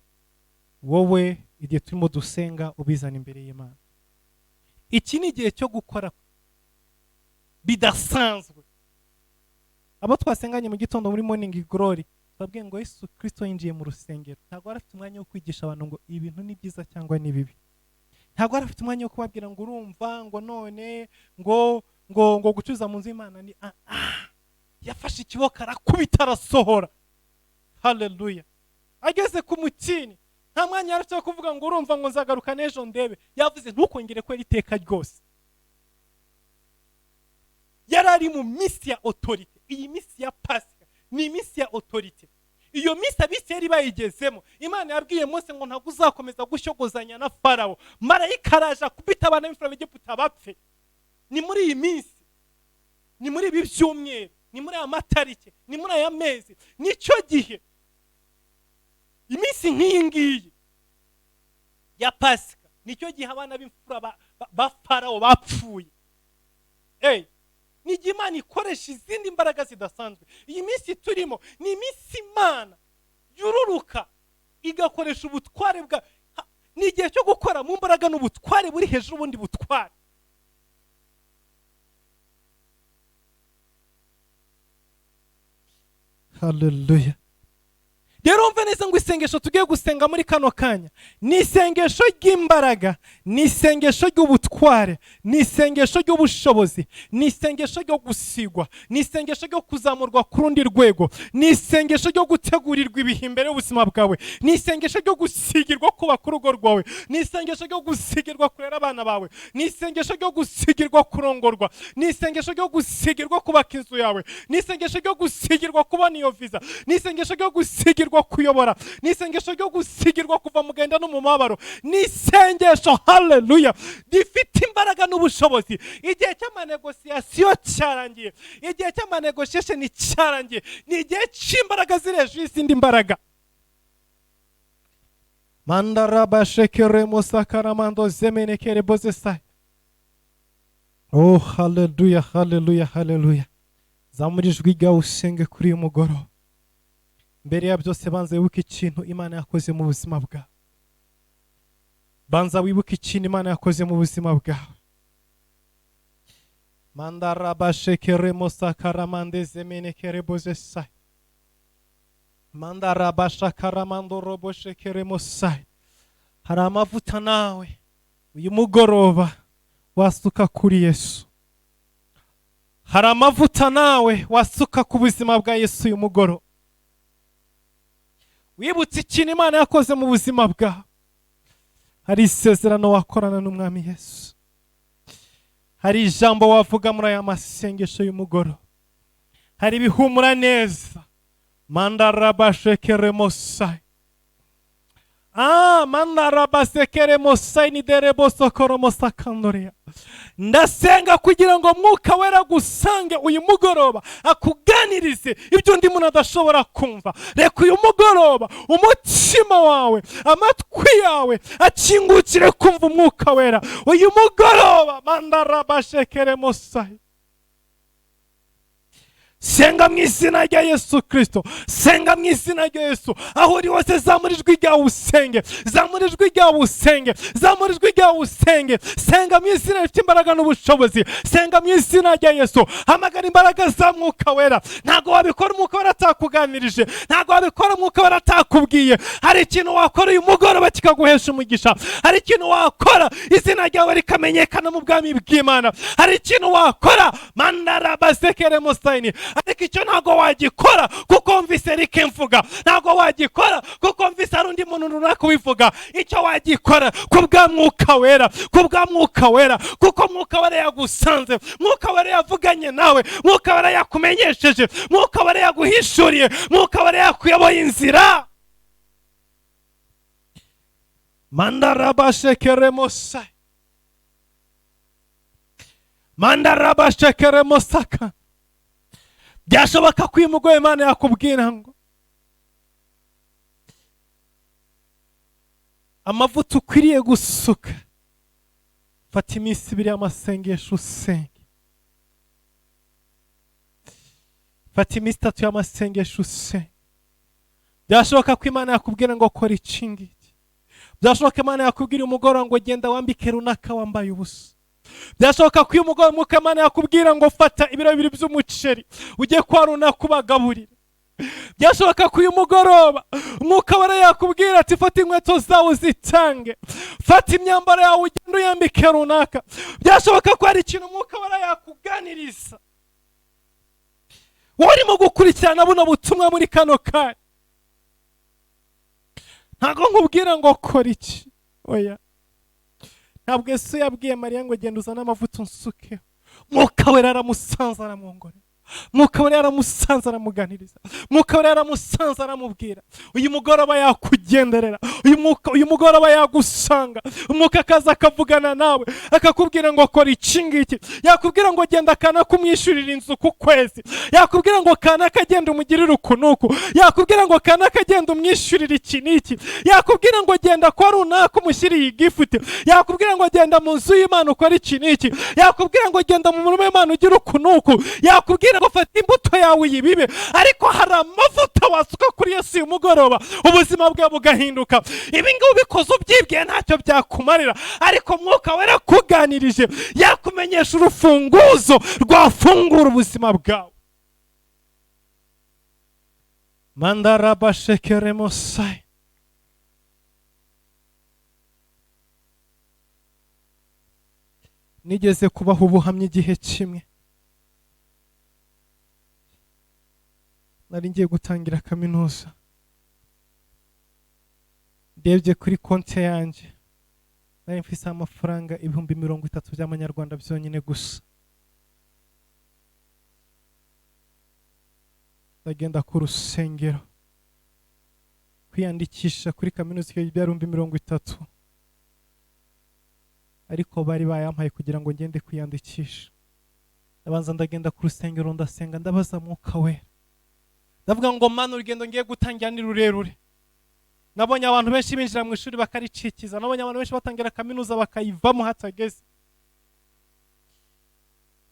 wowe igihe turimo dusenga ubizana imbere y'Imana. Iki ni igihe cyo gukora bidasanzwe. Abo twasenganye mu gitondo muri Morning Glory twabwiye ngo Yesu Kristo yinjiye mu rusengero, ntabwo yari afite umwanya wo kwigisha abantu ngo ibintu ni byiza cyangwa ni bibi. Ntabwo yari afite umwanya wo kubabwira ngo urumva ngo none ngo ngo ngo gucuruza mu nzu y'Imana ni Yafashe ikiboko arakubita arasohora. Haleluya. Ageze ku mutini nta mwanya yari afite wo kuvuga ngo urumva ngo nzagaruka n'ejo ndebe. Yavuze ntukongere kwera iteka ryose. Yari ari mu minsi ya autorité. Iyi minsi ya Pasika ni iminsi ya autorité. Iyo minsi Abisirayeli bayigezemo, Imana yabwiye Mose ngo ntabwo uzakomeza gushyogozanya na Farawo. Marayika araje akubita abana b'imfura b'Egiputa bapfe. Ni muri iyi minsi, ni muri ibi byumweru, ni muri aya matariki, ni muri aya mezi, nicyo gihe iminsi nk'iyi ngiyi ya Pasika nicyo gihe abana b'imfura ba Farawo bapfuye. Ni igihe Imana ikoresha izindi mbaraga zidasanzwe. Iyi minsi turimo ni iminsi Imana yururuka igakoresha ubutware bwa, ni igihe cyo gukora mu mbaraga n'ubutware buri hejuru y'ubundi butware. Haleluya. Rero umve neza ngo isengesho tugiye gusenga muri kano kanya ni isengesho ry'imbaraga, ni isengesho ry'ubutware, ni isengesho ry'ubushobozi, ni isengesho ryo gusigwa, ni isengesho ryo kuzamurwa ku rundi rwego, ni isengesho ryo gutegurirwa ibihe imbere y'ubuzima bwawe, ni isengesho ryo gusigirwa kubaka urugo rwawe, ni isengesho ryo gusigirwa kurera abana bawe, ni isengesho ryo gusigirwa kurongorwa, ni isengesho ryo gusigirwa kubaka inzu yawe, ni isengesho ryo gusigirwa kubona iyo visa, ni isengesho ryo gusigirwa kuyobora, ni isengesho ryo gusigirwa kuva mu gahinda no mu mubabaro, ni isengesho, haleluya, rifite imbaraga n'ubushobozi. Igihe cy'amanegosiyasiyo cyarangiye, igihe cy'amanegosiyesheni cyarangiye, ni igihe cy'imbaraga ziri hejuru y'izindi mbaraga. Mandarabashekere sakaramando zemenekere bozesai. Oh, haleluya, haleluya, haleluya. Zamura ijwi ryawe usenge kuri uyu mugoroba. Mbere ya byose banza wibuke ikintu Imana yakoze mu buzima bwawe. Banza wibuke ikintu Imana yakoze mu buzima bwawe. Mandarabashekere sakaramande zemenekere bozesai. Mandarabashakaramandoroboshekeremosai. Hari amavuta nawe uyu mugoroba wasuka kuri Yesu. Hari amavuta nawe wasuka ku buzima bwa Yesu uyu mugoroba. Wibutse ikintu Imana yakoze mu buzima bwawe. Hari isezerano wakorana n'Umwami Yesu. Hari ijambo wavuga muri aya masengesho y'umugoroba. Hari ibihumura neza. Mandarabashekeremosai. Mandarabasekeremosai ni derebosokoromosakandoriya. Ndasenga kugira ngo Mwuka Wera agusange uyu mugoroba, akuganirize ibyo undi muntu adashobora kumva. Reka uyu mugoroba umutima wawe, amatwi yawe akingukire kumva Umwuka Wera uyu mugoroba. Mandarabashekeremosai. Senga mu izina rya Yesu Kristo, senga mu izina rya Yesu. Aho uri hose zamura ijwi ryawe usenge, zamura ijwi ryawe usenge, zamura ijwi ryawe usenge. Senga mu izina rifite imbaraga n'ubushobozi, senga mu izina rya Yesu. Hamagara imbaraga za Mwuka Wera. Ntabwo wabikora Umwuka Wera atakuganirije, ntabwo wabikora Umwuka Wera atakubwiye. Hari ikintu wakora uyu mugoroba kikaguhesha umugisha. Hari ikintu wakora izina ryawe rikamenyekana mu bwami bw'Imana. Hari ikintu wakora mandarabasekeremosaini. Ariko icyo ntabwo wagikora kuko wumvise Eric mvuga, ntabwo wagikora kuko wumvise hari undi muntu runaka ubivuga. Icyo wagikora ku bwa Mwuka Wera, ku bwa Mwuka Wera, kuko Mwuka Wera yagusanze, Mwuka Wera yavuganye nawe, Mwuka Wera yakumenyesheje, Mwuka Wera yaguhishuriye, Mwuka Wera yakuyoboye inzira. Mandarabashekeremosai, mandarabashekeremosaka. Byashoboka ko uyu mugore Imana yakubwira ngo amavuta ukwiriye gusuka, fata iminsi ibiri y'amasengesho usenge, fata iminsi itatu y'amasengesho usenge. Byashoboka ko Imana yakubwira ngo kora iki ngiki. Byashoboka Imana yakubwira umugoroba ngo genda wambike runaka wambaye ubusa. Byashoboka ko uyu mugoroba Mwuka Imana yakubwira ngo fata ibiro bibiri by'umuceri ujye kwa runaka ubagaburire. Byashoboka ko uyu mugoroba Umwuka Wera yakubwira ati fata inkweto zawe uzitange, fata imyambaro yawe ugende uyambike runaka. Byashoboka ko hari ikintu Umwuka Wera yakuganiriza. Wowe urimo gukurikirana buno butumwa muri kano kanya, ntabwo nkubwira ngo kora iki, oya. Ntabwo Yesu yabwiye Mariya ngo genda uzane amavuta unsukeho. Mwuka Wera aramusanze aramwongorera, Mwuka Wera yaramusanze aramuganiriza, Mwuka Wera yaramusanze aramubwira. Uyu mugoroba yakugenderera, uyu mugoroba yagusanga, Umwuka akaza akavugana nawe akakubwira ngo kora iki ngiki. Yakubwira ngo genda akanakumwishyurira inzu ku kwezi, yakubwira ngo kanaka agenda umugirire uku n'uku, yakubwira ngo kanaka agenda umwishyurire iki n'iki, yakubwira ngo genda kwa runaka umushyiriye igifuti, yakubwira ngo genda mu nzu y'Imana ukore iki n'iki, yakubwira ngo genda mu murima w'Imana ugire uku n'uku, yakubwira ngo fata imbuto yawe uyibibe. Ariko hari amavuta wasuka kuri Yesu uyu mugoroba ubuzima bwawe bugahinduka. Ibi ngibi ubikoze ubyibwiye ntacyo byakumarira, ariko Mwuka Wera akuganirije yakumenyesha urufunguzo rwafungura ubuzima bwawe. Mandarabashekeremosai. Nigeze kubaho ubuhamya igihe kimwe, nari ngiye gutangira kaminuza. Ndebye kuri konti yanjye nari mfise amafaranga 30,000 by'amanyarwanda byonyine gusa. Ndagenda ku rusengero kwiyandikisha kuri kaminuza, icyo byari 30,000, ariko bari bayampaye kugira ngo ngende kwiyandikisha. Ndabanza ndagenda ku rusengero ndasenga, ndabaza Mwuka Wera, ndavuga ngo Mana, urugendo ngiye gutangira ni rurerure. Nabonye abantu benshi binjira mu ishuri bakaricikiza, nabonye abantu benshi batangira kaminuza bakayivamo hatageze.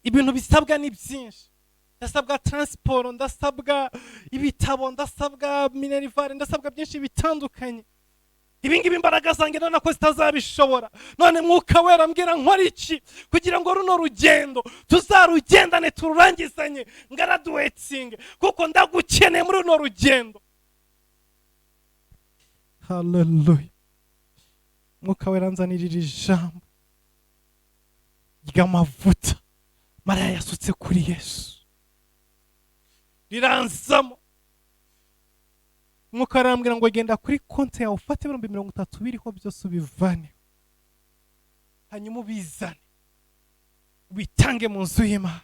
Ibintu bisabwa ni byinshi, ndasabwa transport, ndasabwa ibitabo, ndasabwa minerivare, ndasabwa byinshi bitandukanye. Ibi ngibi imbaraga zanjye none ko zitazabishobora. None Mwuka Wera mbwira nkora iki kugira ngo runo rugendo tuzarugendane tururangizanye, ngaraduwetsinge, kuko ndagukeneye muri runo rugendo. Haleluya. Mwuka Wera anzanira iri jambo ry'amavuta Mariya yasutse kuri Yesu, riranzamo. Mwuka arambwira ngo genda kuri konti yawe ufate 30,000 biriho byose ubivane, hanyuma ubizane ubitange mu nzu y'Imana.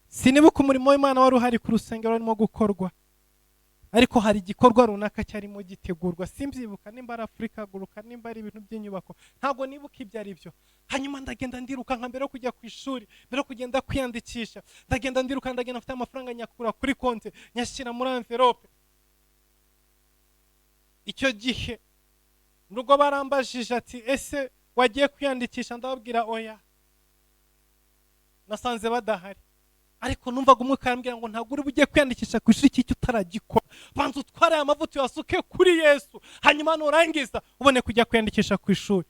Sinibuka umurimo w'Imana wari uhari ku rusengero warimo gukorwa, ariko hari igikorwa runaka cyarimo gitegurwa, simbyibuka nimba ari Afurika Haguruka, nimba ari ibintu by'inyubako, ntabwo nibuka ibyo ari byo. Hanyuma ndagenda ndiruka nka mbere yo kujya ku ishuri, mbere yo kugenda kwiyandikisha, ndagenda ndiruka, ndagenda mfite amafaranga nyakura kuri konti nyashyira muri envelope. Icyo gihe nubwo barambajije ati ese wagiye kwiyandikisha, ndababwira oya, nasanze badahari. Ariko numvaga umwuka arambwira ngo ntabwo uri bujye kwiyandikisha ku ishuri cy'icyo utaragikora, banza utware aya mavuta uyasuke kuri Yesu, hanyuma nurangiza ubone kujya kwiyandikisha ku ishuri.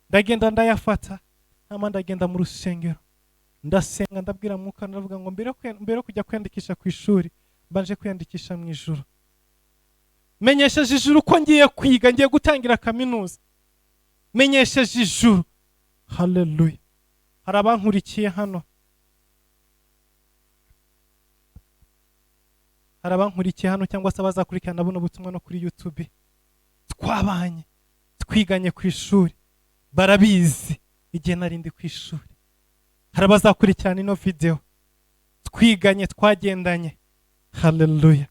Ndagenda ndayafata, hanyuma ndagenda mu rusengero ndasenga, ndabwira mwuka, ndavuga ngo mbere yo kujya kwiyandikisha ku ishuri mbanje kwiyandikisha mu ijuru, menyesheje ijuru ko ngiye kwiga, ngiye gutangira kaminuza, menyesheje ijuru. Haleluya. Hari abankurikiye hano, hari abankurikiye hano cyangwa se abazakurikirana buno butumwa no kuri YouTube, twabanye twiganye ku ishuri, barabizi igihe nari ndi ku ishuri. Hari abazakurikirana ino video, twiganye, twagendanye. Haleluya.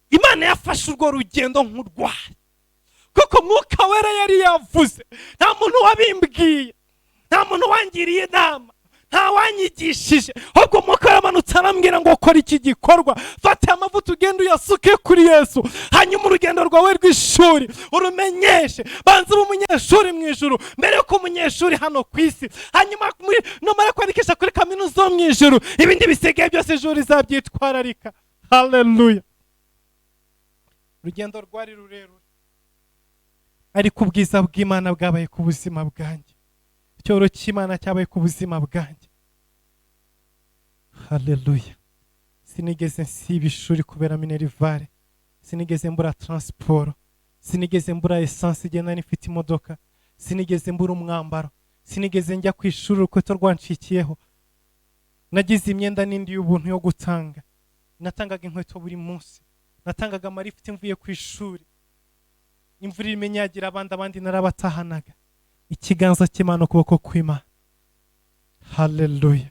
Imana yafashe urwo rugendo nk'urwaye, kuko Mwuka Wera yari yavuze. Nta muntu wabimbwiye, nta muntu wangiriye inama, nta wanyigishije, ahubwo Mwuka yaramanutse arambwira ngo kora iki gikorwa, fata amavuta ugende uyasuke kuri Yesu, hanyuma urugendo rwawe rw'ishuri urumenyeshe, banza ube umunyeshuri mu ijuru mbere yuko umunyeshuri hano ku isi, hanyuma numara kwandikisha kuri kaminuza yo mu ijuru, ibindi bisigaye byose ijuru rizabyitwararika. Haleluya. Urugendo rwari rurerure, ariko ubwiza bw'Imana bwabaye ku buzima bwanjye, icyoro cy'Imana cyabaye ku buzima bwanjye. Haleluya. Sinigeze nsiba ishuri kubera minerivare, sinigeze mbura transport, sinigeze mbura essence igihe nari mfite imodoka, sinigeze mbura umwambaro, sinigeze njya ku ishuri urukweto rwancikiyeho. Nagize imyenda n'indi y'ubuntu yo gutanga, natangaga inkweto buri munsi, natangaga amarifiti mvuye ku ishuri, imvura imenyagira abandi narabatahanaga. Ikiganza cy'Imana, ukuboko kw'Imana. Haleluya.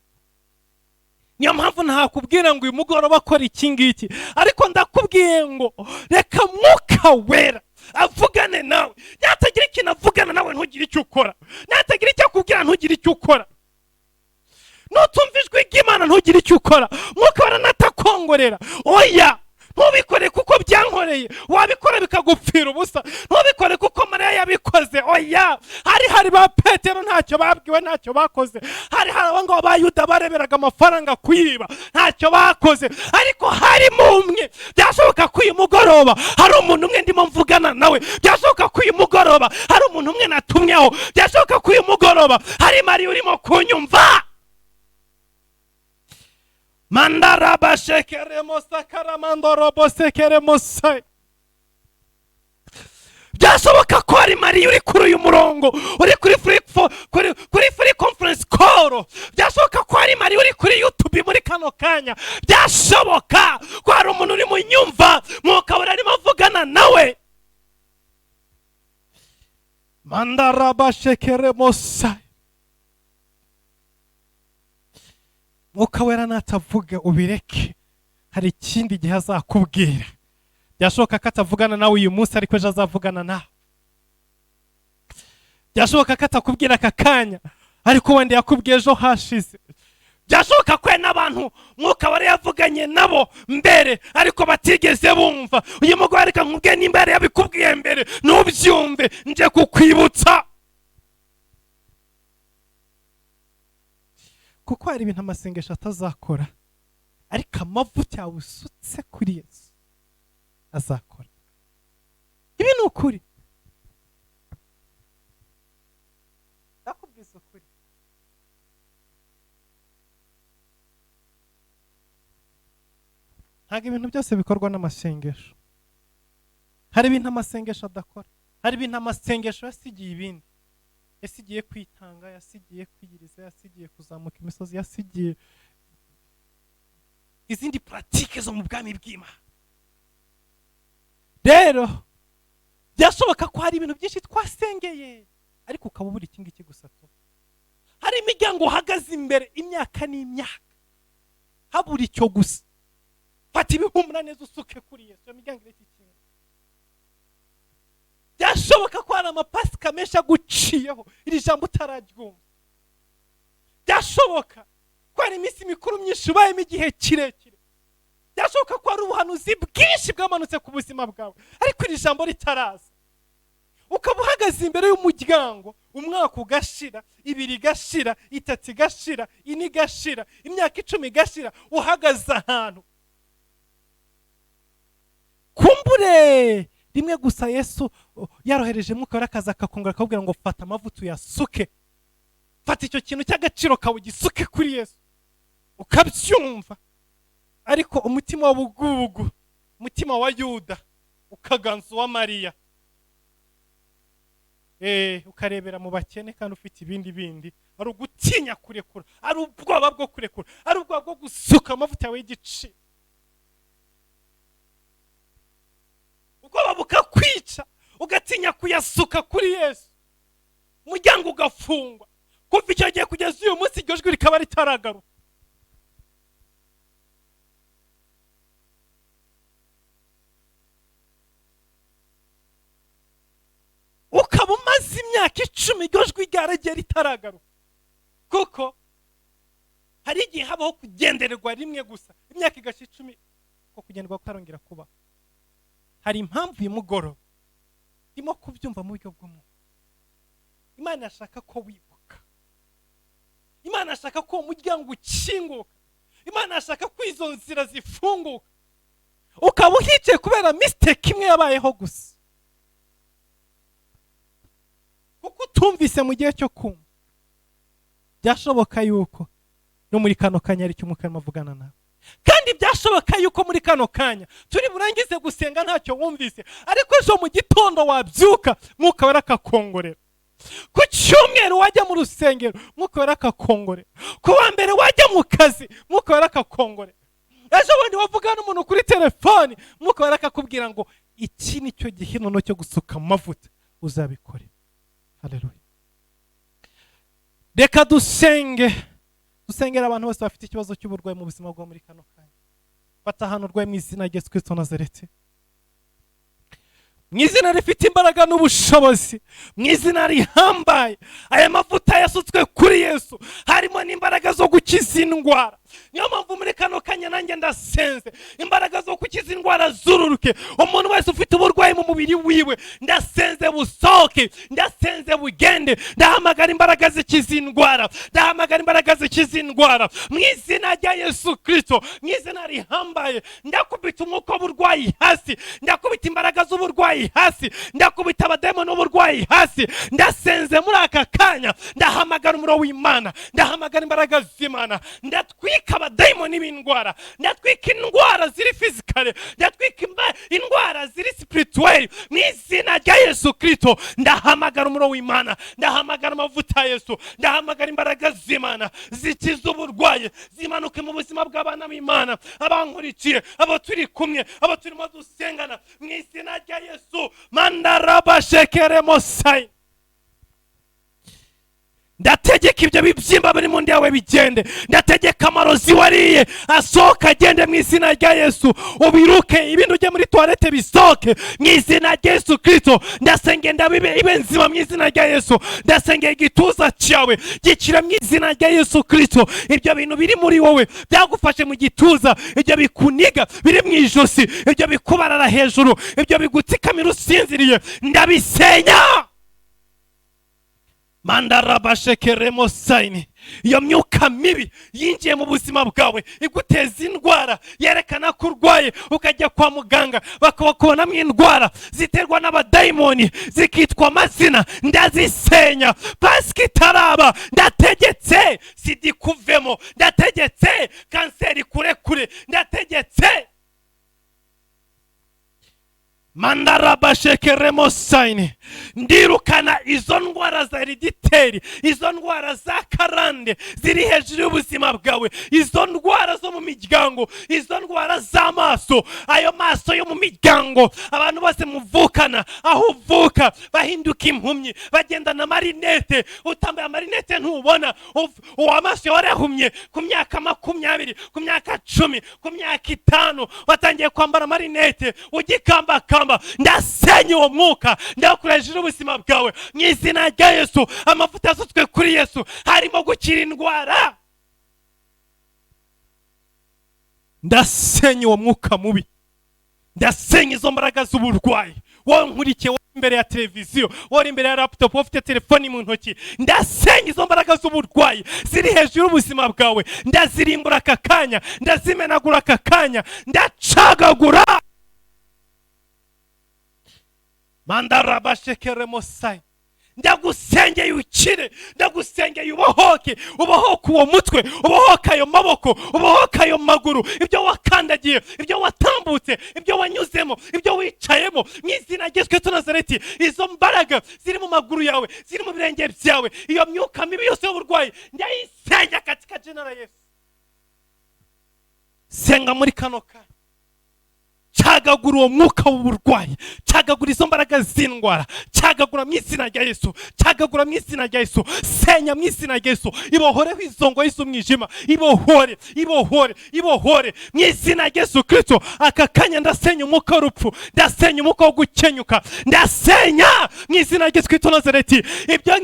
Niyo mpamvu ntakubwira ngo uyu mugoroba akora iki ngiki, ariko ndakubwiye ngo reka Mwuka Wera avugane nawe. Natagira ikintu avugana nawe ntugire icyo ukora, natagira icyo akubwira ntugire icyo ukora, nutumva ijwi ry'Imana ntugire icyo ukora. Mwuka Wera natakongorera, oya ntubikore kuko byankoreye, wabikora bikagupfira ubusa, ntubikore kuko Mariya yabikoze, oya. Hari ba Petero ntacyo babwiwe, ntacyo bakoze, hari abangabo ba Yuda bareberaga amafaranga kuyiba, ntacyo bakoze, ariko harimo umwe. Byashoboka ko uyu mugoroba hari umuntu umwe ndimo mvugana nawe, byashoboka ko uyu mugoroba hari umuntu umwe natumyeho, byashoboka ko uyu mugoroba hari Mariya urimo kunyumva. Byashoboka ko hari Mariya uri kuri uyu murongo, uri kuri free conference call, byashoboka ko hari Mariya uri kuri YouTube muri kano kanya, byashoboka ko hari umuntu uri mu nyumva Mwuka Wera arimo avugana nawe. Mandarabashekeremosa. Mwuka Wera natavuga ubireke, hari ikindi gihe azakubwira. Byashoboka ko atavugana nawe uyu munsi, ariko ejo azavugana nawe. Byashoboka ko atakubwira aka kanya, ariko wenda yakubwiye ejo hashize. Byashoboka ko n'abantu Mwuka Wera yavuganye nabo mbere ariko batigeze bumva. Uyu mugore reka nkubwiye, nimba yari yabikubwiye mbere ntubyumve, nje kukwibutsa. Kuko hari ibintu amasengesho atazakora, ariko amavuta yawe usutse kuri Yesu azakora. Ibi ni ukuri, ndakubwiza ukuri. Ntabwo ibintu byose bikorwa n'amasengesho. Hari ibintu amasengesho adakora, hari ibintu amasengesho yasigiye ibindi. Yasigiye kwitanga, yasigiye kwiyiriza, yasigiye kuzamuka imisozi, yasigiye izindi pratique zo mu bwami bw'Imana. Rero byashoboka ko hari ibintu byinshi twasengeye, ariko ukaba ubura iki ngiki gusa tu. Hari imiryango uhagaze imbere imyaka n'imyaka, habura icyo gusa. Fata ibihumura neza usuke kuri Yesu, iyo miryango ireke ikinga. Byashoboka ko hari amapasika menshi aguciyeho iri jambo utararyumva. Byashoboka ko hari iminsi mikuru myinshi ubayemo igihe kirekire. Byashoboka ko hari ubuhanuzi bwinshi bwamanutse ku buzima bwawe, ariko iri jambo ritaraza. Ukaba uhagaze imbere y'umuryango, umwaka ugashira, 2 igashira, 3 igashira, 4 igashira, imyaka 10 igashira, uhagaze ahantu. Kumbure rimwe gusa Yesu yarohereje Mwuka Wera akaza akakongera akakubwira ngo fata amavuta uyasuke, fata icyo kintu cy'agaciro kawe ugisuke kuri Yesu, ukabyumva. Ariko umutima wa bugubugu, umutima wa Yuda ukaganza uwa Mariya, ukarebera mu bakene kandi ufite ibindi bindi. Ari ugutinya kurekura, ari ubwoba bwo kurekura, ari ubwoba bwo gusuka amavuta yawe y'igiciro. Ubwoba bukakwica, ugatinya kuyasuka kuri Yesu, umuryango ugafungwa. Kuva icyo gihe kugeza uyu munsi iryo jwi rikaba ritaragaruka. Ukaba umaze imyaka 10 iryo jwi ryaragiye ritaragaruka. Kuko hari igihe habaho kugendererwa rimwe gusa, imyaka igashira 10 ko kugenderwa kutarongera kuba. Hari impamvu uyu mugoroba ndimo kubyumva mu buryo bw'umwuka. Imana ashaka ko wibuka, Imana ashaka ko umuryango ukinguka, Imana ashaka ko izo nzira zifunguka. Ukaba uhicaye kubera mistake imwe yabayeho gusa, kuko utumvise mu gihe cyo kumva. Byashoboka yuko no muri kano kanya ari cyo Umwuka arimo avugana nawe, kandi byashoboka yuko muri kano kanya turi burangize gusenga ntacyo wumvise, ariko ejo mu gitondo wabyuka Mwuka Wera akakongorera. Ku cyumweru wajya mu rusengero Mwuka Wera akakongorera. Ku wa mbere wajya mu kazi Mwuka Wera akakongorera. Ejo bundi wavugana n'umuntu kuri telefoni Mwuka Wera akakubwira ngo iki ni cyo gihe noneho cyo gusuka amavuta, uzabikore. Haleluya. Reka dusenge. Dusengera abantu bose bafite ikibazo cy'uburwayi mu buzima bwabo muri kano kanya. Fata ahantu urwaye mu izina rya Yesu Kristo Nazareti, mu izina rifite imbaraga n'ubushobozi, mu izina rihambaye. Aya mavuta yasutswe kuri Yesu harimo n'imbaraga zo gukiza indwara. Niyo mpamvu muri kano kanya nanjye ndasenze imbaraga zo gukiza indwara zururuke. Umuntu wese ufite uburwayi mu mubiri wiwe ndasenze busohoke, ndasenze bugende. Ndahamagara imbaraga zikiza indwara, ndahamagara imbaraga zikiza indwara mu izina rya Yesu Kristo, mu izina rihambaye. Ndakubita umwuka w'uburwayi hasi, ndakubita imbaraga z'uburwayi hasi, ndakubita abademoni b'uburwayi hasi. Ndasenze muri aka kanya, ndahamagara umuriro w'Imana, ndahamagara imbaraga z'Imana, ndatwika abadayimoni b'indwara, ndatwika indwara ziri physically, ndatwika indwara ziri spiritual mu izina rya Yesu Kristo. Ndahamagara umuriro w'Imana, ndahamagara amavuta ya Yesu, ndahamagara imbaraga z'Imana zikiza uburwayi, zimanuke mu buzima bw'abana b'Imana, abankurikiye, abo turi kumwe, abo turimo dusengana mu izina rya Yesu. Mandarabashekeremosai. Ndategeka ibyo bibyimba biri mu nda yawe bigende. Ndategeka amarozi wariye asohoka agende mu izina rya Yesu. Ubiruke ibindi ujye muri toilette bisohoke mu izina rya Yesu Kristo. Ndasenge ndabibe ibe nzima mu izina rya Yesu. Ndasenge igituza cyawe gikira mu izina rya Yesu Kristo. Ibyo bintu biri muri wowe byagufashe mu gituza, ibyo bikuniga biri mu ijosi, ibyo bikubarara hejuru, ibyo bigutsikamira usinziriye, ndabisenya. Mandarabashekeremosaini. Iyo myuka mibi yinjiye mu buzima bwawe iguteza indwara, yerekana ko urwaye, ukajya kwa muganga bakabakubonamo indwara ziterwa n'abadayimoni zikitwa amazina, ndazisenya. Pasika itaraba ndategetse sida ikuvemo, ndategetse kanseri kure kure, ndategetse. Mandarabashekeremosayini. Ndirukana izo ndwara za héréditaire, izo ndwara za karande ziri hejuru y'ubuzima bwawe, izo ndwara zo mu miryango, izo ndwara z'amaso, ayo maso yo mu miryango. Abantu bose muvukana, aho uvuka, bahinduka impumyi, bagendana amarinete. Utambaye amarinete ntubona. Uwo amaso warahumye ku myaka 20, ku myaka 10, ku myaka 5, watangiye kwambara amarinete ugikambakamba. Ndasenya uwo mwuka, ndawukura hejuru y'ubuzima bwawe mu izina rya Yesu. Amavuta yasutswe kuri Yesu harimo gukira indwara. Ndasenya uwo mwuka mubi, ndasenya izo mbaraga z'uburwayi. Wowe nkurikiye, wowe imbere ya televiziyo, wowe imbere ya laptop, wowe ufite telefoni mu ntoki, ndasenya izo mbaraga z'uburwayi ziri hejuru y'ubuzima bwawe. Ndazirimbura aka kanya, ndazimenagura aka kanya, ndacagagura. Mandarabashekeremosai. Ndagusengeye ukire, ndagusengeye ubohoke, ubohoke uwo mutwe, ubohoke ayo maboko, ubohoke ayo maguru, ibyo wakandagiye, ibyo watambutse, ibyo wanyuzemo, ibyo wicayemo, mu izina rya Yesu Kristo Nazareti. Izo mbaraga ziri mu maguru yawe, ziri mu birenge byawe, iyo myuka mibi yose y'uburwayi ndayisenya katika jina la Yesu. Senga muri kano kanya, cagagura uwo mwuka w'uburwayi, cagagura izo mbaraga z'indwara, cagagura mu izina rya Yesu, cagagura mu izina rya Yesu, senya mu izina rya Yesu. Ibohoreho izo ngoyi z'umwijima, ibohore, ibohore, ibohore mu izina rya Yesu Kristo. Aka kanya ndasenya umwuka w'urupfu, ndasenya umwuka wo gukenyuka, ndasenya mu izina rya Yesu Kristo Nazareti. Ibyo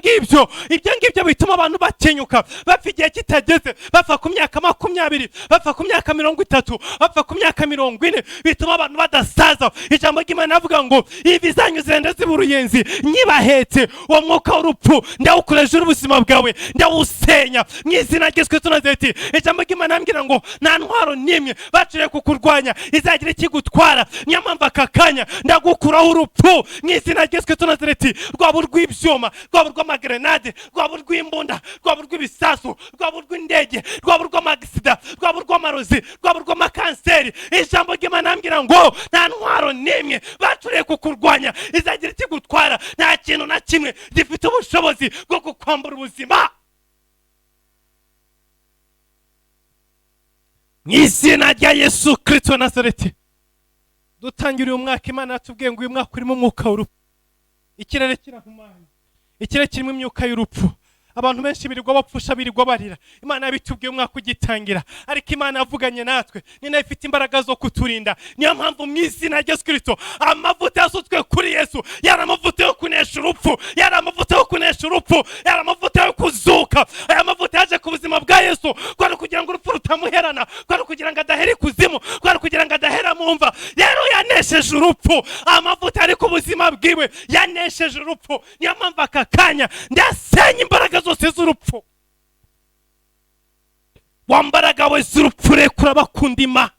ngibyo bituma abantu bakenyuka, bapfa igihe kitageze, bapfa ku myaka 20, bapfa ku myaka 30, bapfa ku myaka 40, bituma abantu badasaza. Ijambo ry'Imana avuga ngo ivi zanyu zirenda ziba uruyenzi nyibahetse. Uwo mwuka w'urupfu ndawukura hejuru y'ubuzima bwawe, ndawusenya mu izina rya Yesu Kristo Nazareti. Ijambo ry'Imana ambwira ngo nta ntwaro n'imwe baciriye kukurwanya izagira ikigutwara. Niyo mpamvu aka kanya ndagukuraho urupfu mu izina rya Yesu Kristo Nazareti, rwaba urw'ibyuma, rwaba urw'amagrenade, rwaba urw'imbunda, rwaba urw'ibisasu, rwaba urw'indege, rwaba urw'amagisida, rwaba urw'amarozi, rwaba urw'amakanseri. Ijambo ry'Imana ambwira ngo nta ntwaro n'imwe bacuriye kukurwanya izagira ikigutwara. Nta kintu na kimwe gifite ubushobozi bwo kukwambura ubuzima mu izina rya Yesu Kristo Nazareti. Dutangira uyu mwaka, Imana yatubwiye ngo uyu mwaka urimo umwuka w'urupfu. Ikirere kirahumanye, ikirere kirimo imyuka y'urupfu. Abantu benshi birirwa bapfusha, birirwa barira. Imana yabitubwiye umwaka ugitangira, ariko Imana yavuganye natwe, ni nayo ifite imbaraga zo kuturinda. Niyo mpamvu mu izina rya Yesu Kristo, amavuta yasutswe kuri Yesu yari amavuta yo kunesha urupfu, yari amavuta yo kunesha urupfu, yari amavuta yo kuzuka. Aya mavuta yaje ku buzima bwa Yesu kwari kugira ngo urupfu rutamuherana, kwari kugira ngo adahera ikuzimu, kwari kugira ngo adahera mu mva. Rero yanesheje urupfu, amavuta ari ku buzima bwiwe yanesheje urupfu. Niyo mpamvu aka kanya ndasenya imbaraga zose z'urupfu. Wambaraga we z'urupfu, rekura bakundima.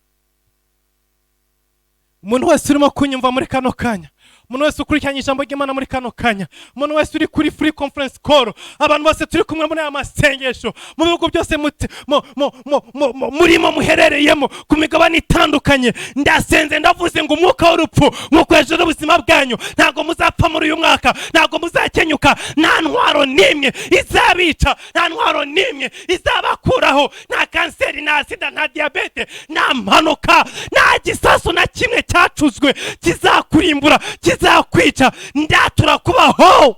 Umuntu wese urimo kunyumva muri kano kanya, umuntu wese ukurikiranye ijambo ry'Imana muri kano kanya, umuntu wese uri kuri free conference call, abantu bose turi kumwe muri aya masengesho mu bihugu byose murimo muherereyemo ku migabane itandukanye, ndasenze, ndavuze ngo umwuka w'urupfu nk'uko hejuru y'ubuzima bwanyu, ntabwo muzapfa muri uyu mwaka, ntabwo muzakenyuka. Nta ntwaro n'imwe izabica, nta ntwaro n'imwe izabakuraho, nta kanseri, nta sida, nta diyabete, nta mpanuka, nta gisasu na kimwe cyacuzwe kizakurimbura, kizakwica. Ndatura kubaho,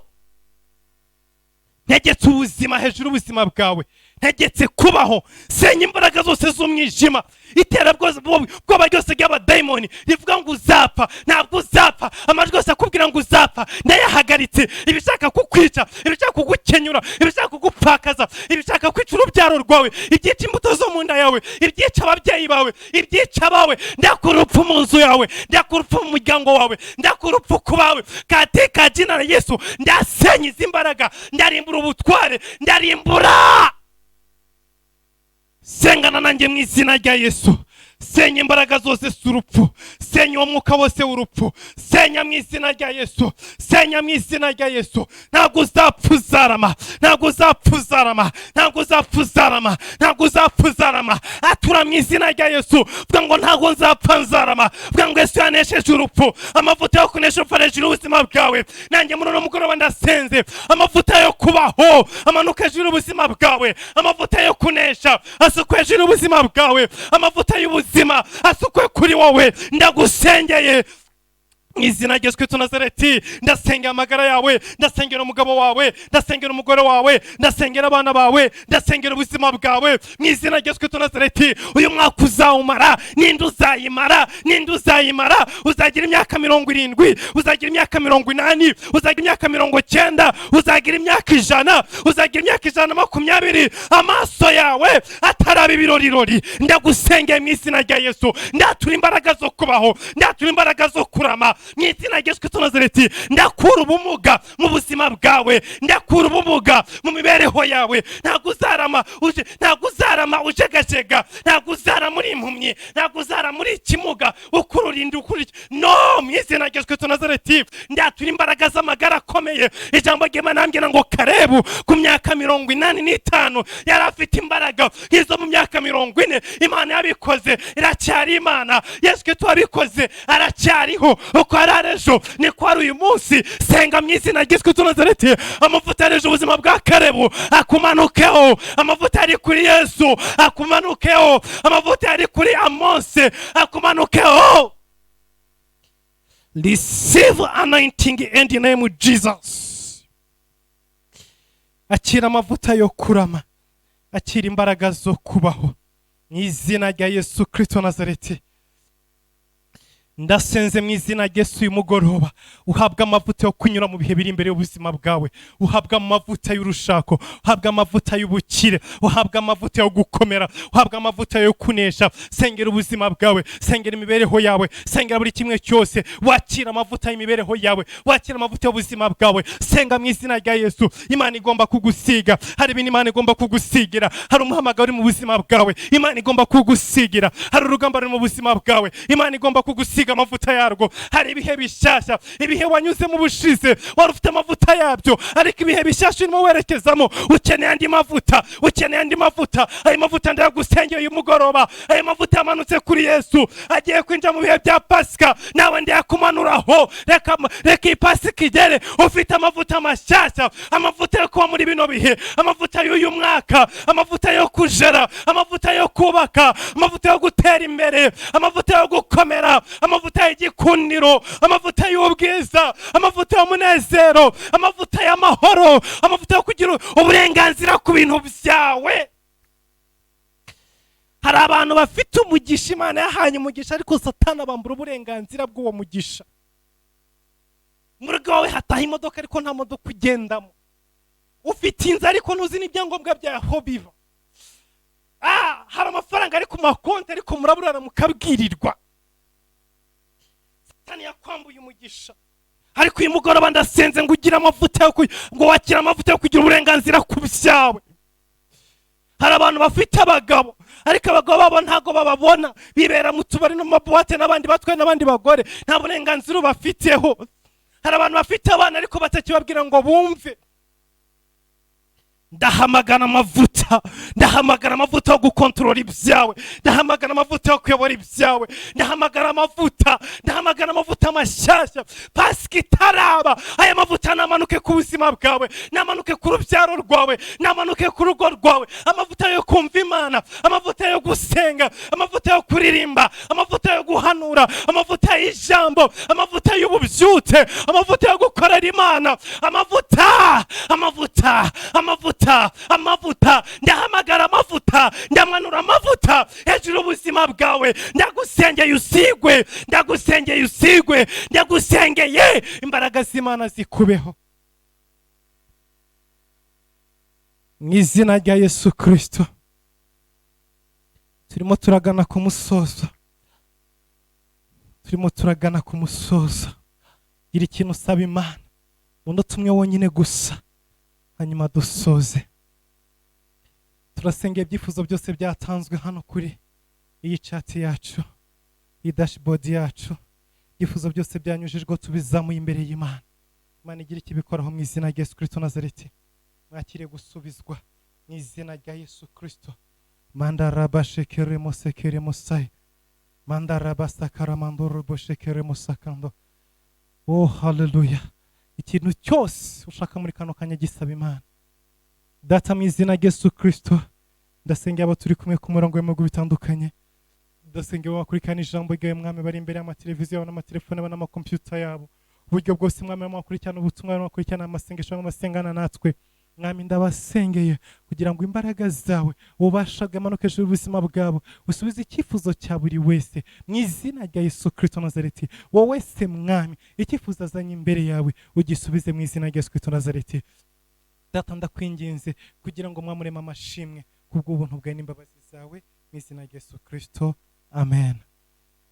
ntegetse ubuzima hejuru y'ubuzima bwawe, ntegetse kubaho. Senya imbaraga zose z'umwijima, iterabwoba ryose ry'abadayimoni rivuga ngo uzapfa, ntabwo uzapfa. Amajwi yose akubwira ngo uzapfa ndayahagaritse. Ibishaka kukwica, ibishaka kugukenyura, ibishaka kugupfakaza, ibishaka kwica urubyaro rwawe, ibyica imbuto zo mu nda yawe, ibyica ababyeyi bawe, ibyica abawe, ndakura urupfu mu nzu yawe, ndakura urupfu mu muryango wawe, ndakura urupfu ku bawe katika jina la Yesu. Ndasenya izi mbaraga, ndarimbura ubutware, ndarimbura. Sengana nanjye mu izina rya Yesu. Senya imbaraga zose z'urupfu, senya uwo mwuka wose w'urupfu, senya mu izina rya Yesu, senya mu izina rya Yesu. Ntabwo uzapfa, uzarama. Ntabwo uzapfa, uzarama. Ntabwo uzapfa, uzarama. Ntabwo uzapfa, uzarama. Atura mu izina rya Yesu, vuga ngo ntabwo nzapfa, nzarama. Vuga ngo Yesu yanesheje urupfu. Amavuta yo kunesha urupfu hejuru y'ubuzima bwawe. Nanjye muri uno mugoroba ndasenze, amavuta yo kubaho amanuka hejuru y'ubuzima bwawe, amavuta yo kunesha asukwe hejuru y'ubuzima bwawe, amavuta y'ubuzima asukwe kuri wowe. Ndagusengeye mu izina rya Yesu Kristo Nazareti. Ndasengera amagara yawe, ndasengera umugabo wawe, ndasengera umugore wawe, ndasengera abana bawe, ndasengera ubuzima bwawe mu izina rya Yesu Kristo Nazareti. Uyu mwaka uzawumara. Ninde uzayimara? Ninde uzayimara? Uzagira imyaka 70, uzagira imyaka 80, uzagira imyaka 90, uzagira imyaka 100, uzagira imyaka 120, amaso yawe ataraba ibirorirori. Ndagusengeye mu izina rya Yesu. Ndatura imbaraga zo kubaho, ndatura imbaraga zo kurama mu izina rya Yesu Kristo Nazareti. Ndakura ubumuga mu buzima bwawe, ndakura ubumuga mu mibereho yawe. Ntabwo uzarama ntabwo uzarama ujegajega, ntabwo uzarama uri impumyi, ntabwo uzarama uri ikimuga ukurura inda, ukurura no mu izina rya Yesu Kristo Nazareti. Ndatura imbaraga z'amagara akomeye. Ijambo ry'Imana rambwira ngo Karebu ku myaka 85 yari afite imbaraga nk'izo mu myaka 40. Imana yabikoze iracyari Imana. Yesu Kristo wabikoze aracyariho. Uko yari ari ejo niko ari uyu munsi. Senga mu izina rya Yesu Kristo Nazareti, amavuta yareje ubuzima bwa Karebu akumanukeho, amavuta yari kuri Yesu akumanukeho, amavuta yari kuri Amose akumanukeho. Receive anointing in the name of Jesus. Akira amavuta yo kurama, akira imbaraga zo kubaho mu izina rya Yesu Kristo Nazareti. Ndasenze mu izina rya Yesu, uyu mugoroba uhabwa amavuta yo kunyura mu bihe biri imbere y'ubuzima bwawe, uhabwa amavuta y'urushako, uhabwa amavuta y'ubukire, uhabwa amavuta yo gukomera, uhabwa amavuta yo kunesha. Sengera ubuzima bwawe, sengera imibereho yawe, sengera buri kimwe cyose. Wakira amavuta y'imibereho yawe, wakira amavuta y'ubuzima bwawe. Senga mu izina rya Yesu. Imana igomba kugusiga. Hari ibintu Imana igomba kugusigira. Hari umuhamagaro uri mu buzima bwawe Imana igomba kugusigira. Hari urugamba ruri mu buzima bwawe Imana igomba kugusiga amavuta yarwo. Hari ibihe bishyashya. Ibihe wanyuzemo ubushize wari ufite amavuta yabyo, ariko ibihe bishyashya urimo werekezamo ukeneye andi mavuta, ukeneye andi mavuta. Ayo mavuta ndayagusengeye uyu mugoroba. Ayo mavuta yamanutse kuri Yesu agiye kwinjira mu bihe bya Pasika, nawe ndayakumanuraho. Reka iyi Pasika igere ufite amavuta mashyashya, amavuta yo kuba muri bino bihe, amavuta y'uyu mwaka, amavuta yo kujera, amavuta yo kubaka, amavuta yo gutera imbere, amavuta yo gukomera, amavuta y'igikundiro, amavuta y'ubwiza, amavuta y'umunezero, amavuta y'amahoro, amavuta yo kugira uburenganzira ku bintu byawe. Hari abantu bafite umugisha, Imana yahanye umugisha, ariko Satani abambura uburenganzira bw'uwo mugisha. Mu rugo iwawe hataha imodoka, ariko nta modoka ugendamo. Ufite inzu, ariko ntuzi n'ibyangombwa byaho biba. Hari amafaranga ari ku makonti, ariko muraburara mukabwirirwa. Satani yakwambuye umugisha, ariko uyu mugoroba ndasenze ngo ugire amavuta ngo wakire amavuta yo kugira uburenganzira ku byawe. Hari abantu bafite abagabo, ariko abagabo babo ntabwo bababona, bibera mu tubari no mu mabuwate n'abandi batwaye n'abandi bagore, nta burenganzira ubafiteho. Hari abantu bafite abana, ariko batakibabwira ngo bumve. Ndahamagara amavuta, ndahamagara amavuta yo gukontorora ibyawe, ndahamagara amavuta yo kuyobora ibyawe, ndahamagara amavuta, ndahamagara amavuta mashyashya. Pasika itaraba, aya mavuta namanuke ku buzima bwawe, namanuke ku rubyaro rwawe, namanuke ku rugo rwawe. Amavuta yo kumva Imana, amavuta yo gusenga, amavuta yo kuririmba, amavuta yo guhanura, amavuta y'ijambo, amavuta y'ububyutse, amavuta yo gukorera Imana, amavuta, amavuta, amavuta, amavuta. Ndahamagara amavuta, ndamanura amavuta hejuru y'ubuzima bwawe. Ndagusengeye usigwe, ndagusengeye usigwe, ndagusengeye imbaraga z'Imana zikubeho mu izina rya Yesu Kirisito. Turimo turagana ku musozo, turimo turagana ku musozo. Gira ikintu usaba Imana, umunota umwe wonyine gusa, hanyuma dusoze. Turasengera ibyifuzo byose byatanzwe hano kuri Iyi chat yacu, iyi dashboard yacu, ibyifuzo byose byanyujijwe tubizamuye imbere y'Imana. Imana igira ikibikoraho mu izina rya Yesu Kristo Nazareti. Mwakire gusubizwa mu izina rya Yesu Kristo. Mandarabashekeremo sekeremo sayi mandarabasakaramandoroboshekeremo sakando. Oh, haleluya! Ikintu cyose ushaka muri kano kanya, gisaba Imana. Data, mu izina rya Yesu Kristo, ndasengera abo turi kumwe ku murongo w'ibihugu bitandukanye. Ndasengera bakurikirana ijambo ryawe, Mwami, bari imbere y'amateleviziyo yabo n'amatelefone yabo n'amakompiyuta yabo, uburyo bwose, Mwami, barimo bakurikirana ubutumwa, barimo bakurikirana amasengesho, barimo basengana natwe. Mwami, ndabasengeye kugira ngo imbaraga zawe, ububasha bwamanuke hejuru y'ubuzima bwabo, usubize icyifuzo cya buri wese mu izina rya Yesu Kristo Nazareti. Wowe se Mwami, icyifuzo azanye imbere yawe ugisubize mu izina rya Yesu Kristo Nazareti. Data, ndakwinginze kugira ngo mwamureme amashimwe kubw'ubuntu bwawe n'imbabazi zawe, mu izina rya Yesu Kristo, amen.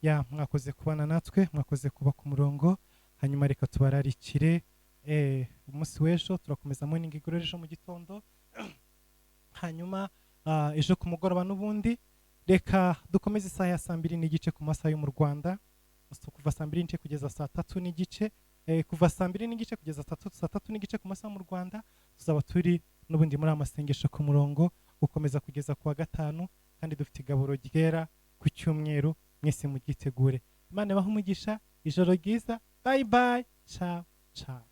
Ya, mwakoze kubana natwe, mwakoze kuba ku murongo. Hanyuma reka tubararikire umunsi w'ejo turakomeza morning glory ejo mu gitondo. Hanyuma ejo ku mugoroba n'ubundi reka dukomeze isaha ya 2:30 ku masaha yo mu Rwanda. So, kuva 2:30 kugeza 3:30, kuva 2:30 kugeza 3:30 ku masaha mu Rwanda, tuzaba turi n'ubundi muri amasengesho ku murongo gukomeza kugeza ku wa gatanu. Kandi dufite igaburo ryera ku cyumweru, mwese mubyitegure. Imana ibahe umugisha, ijoro ryiza. Bye bye, ciao ciao.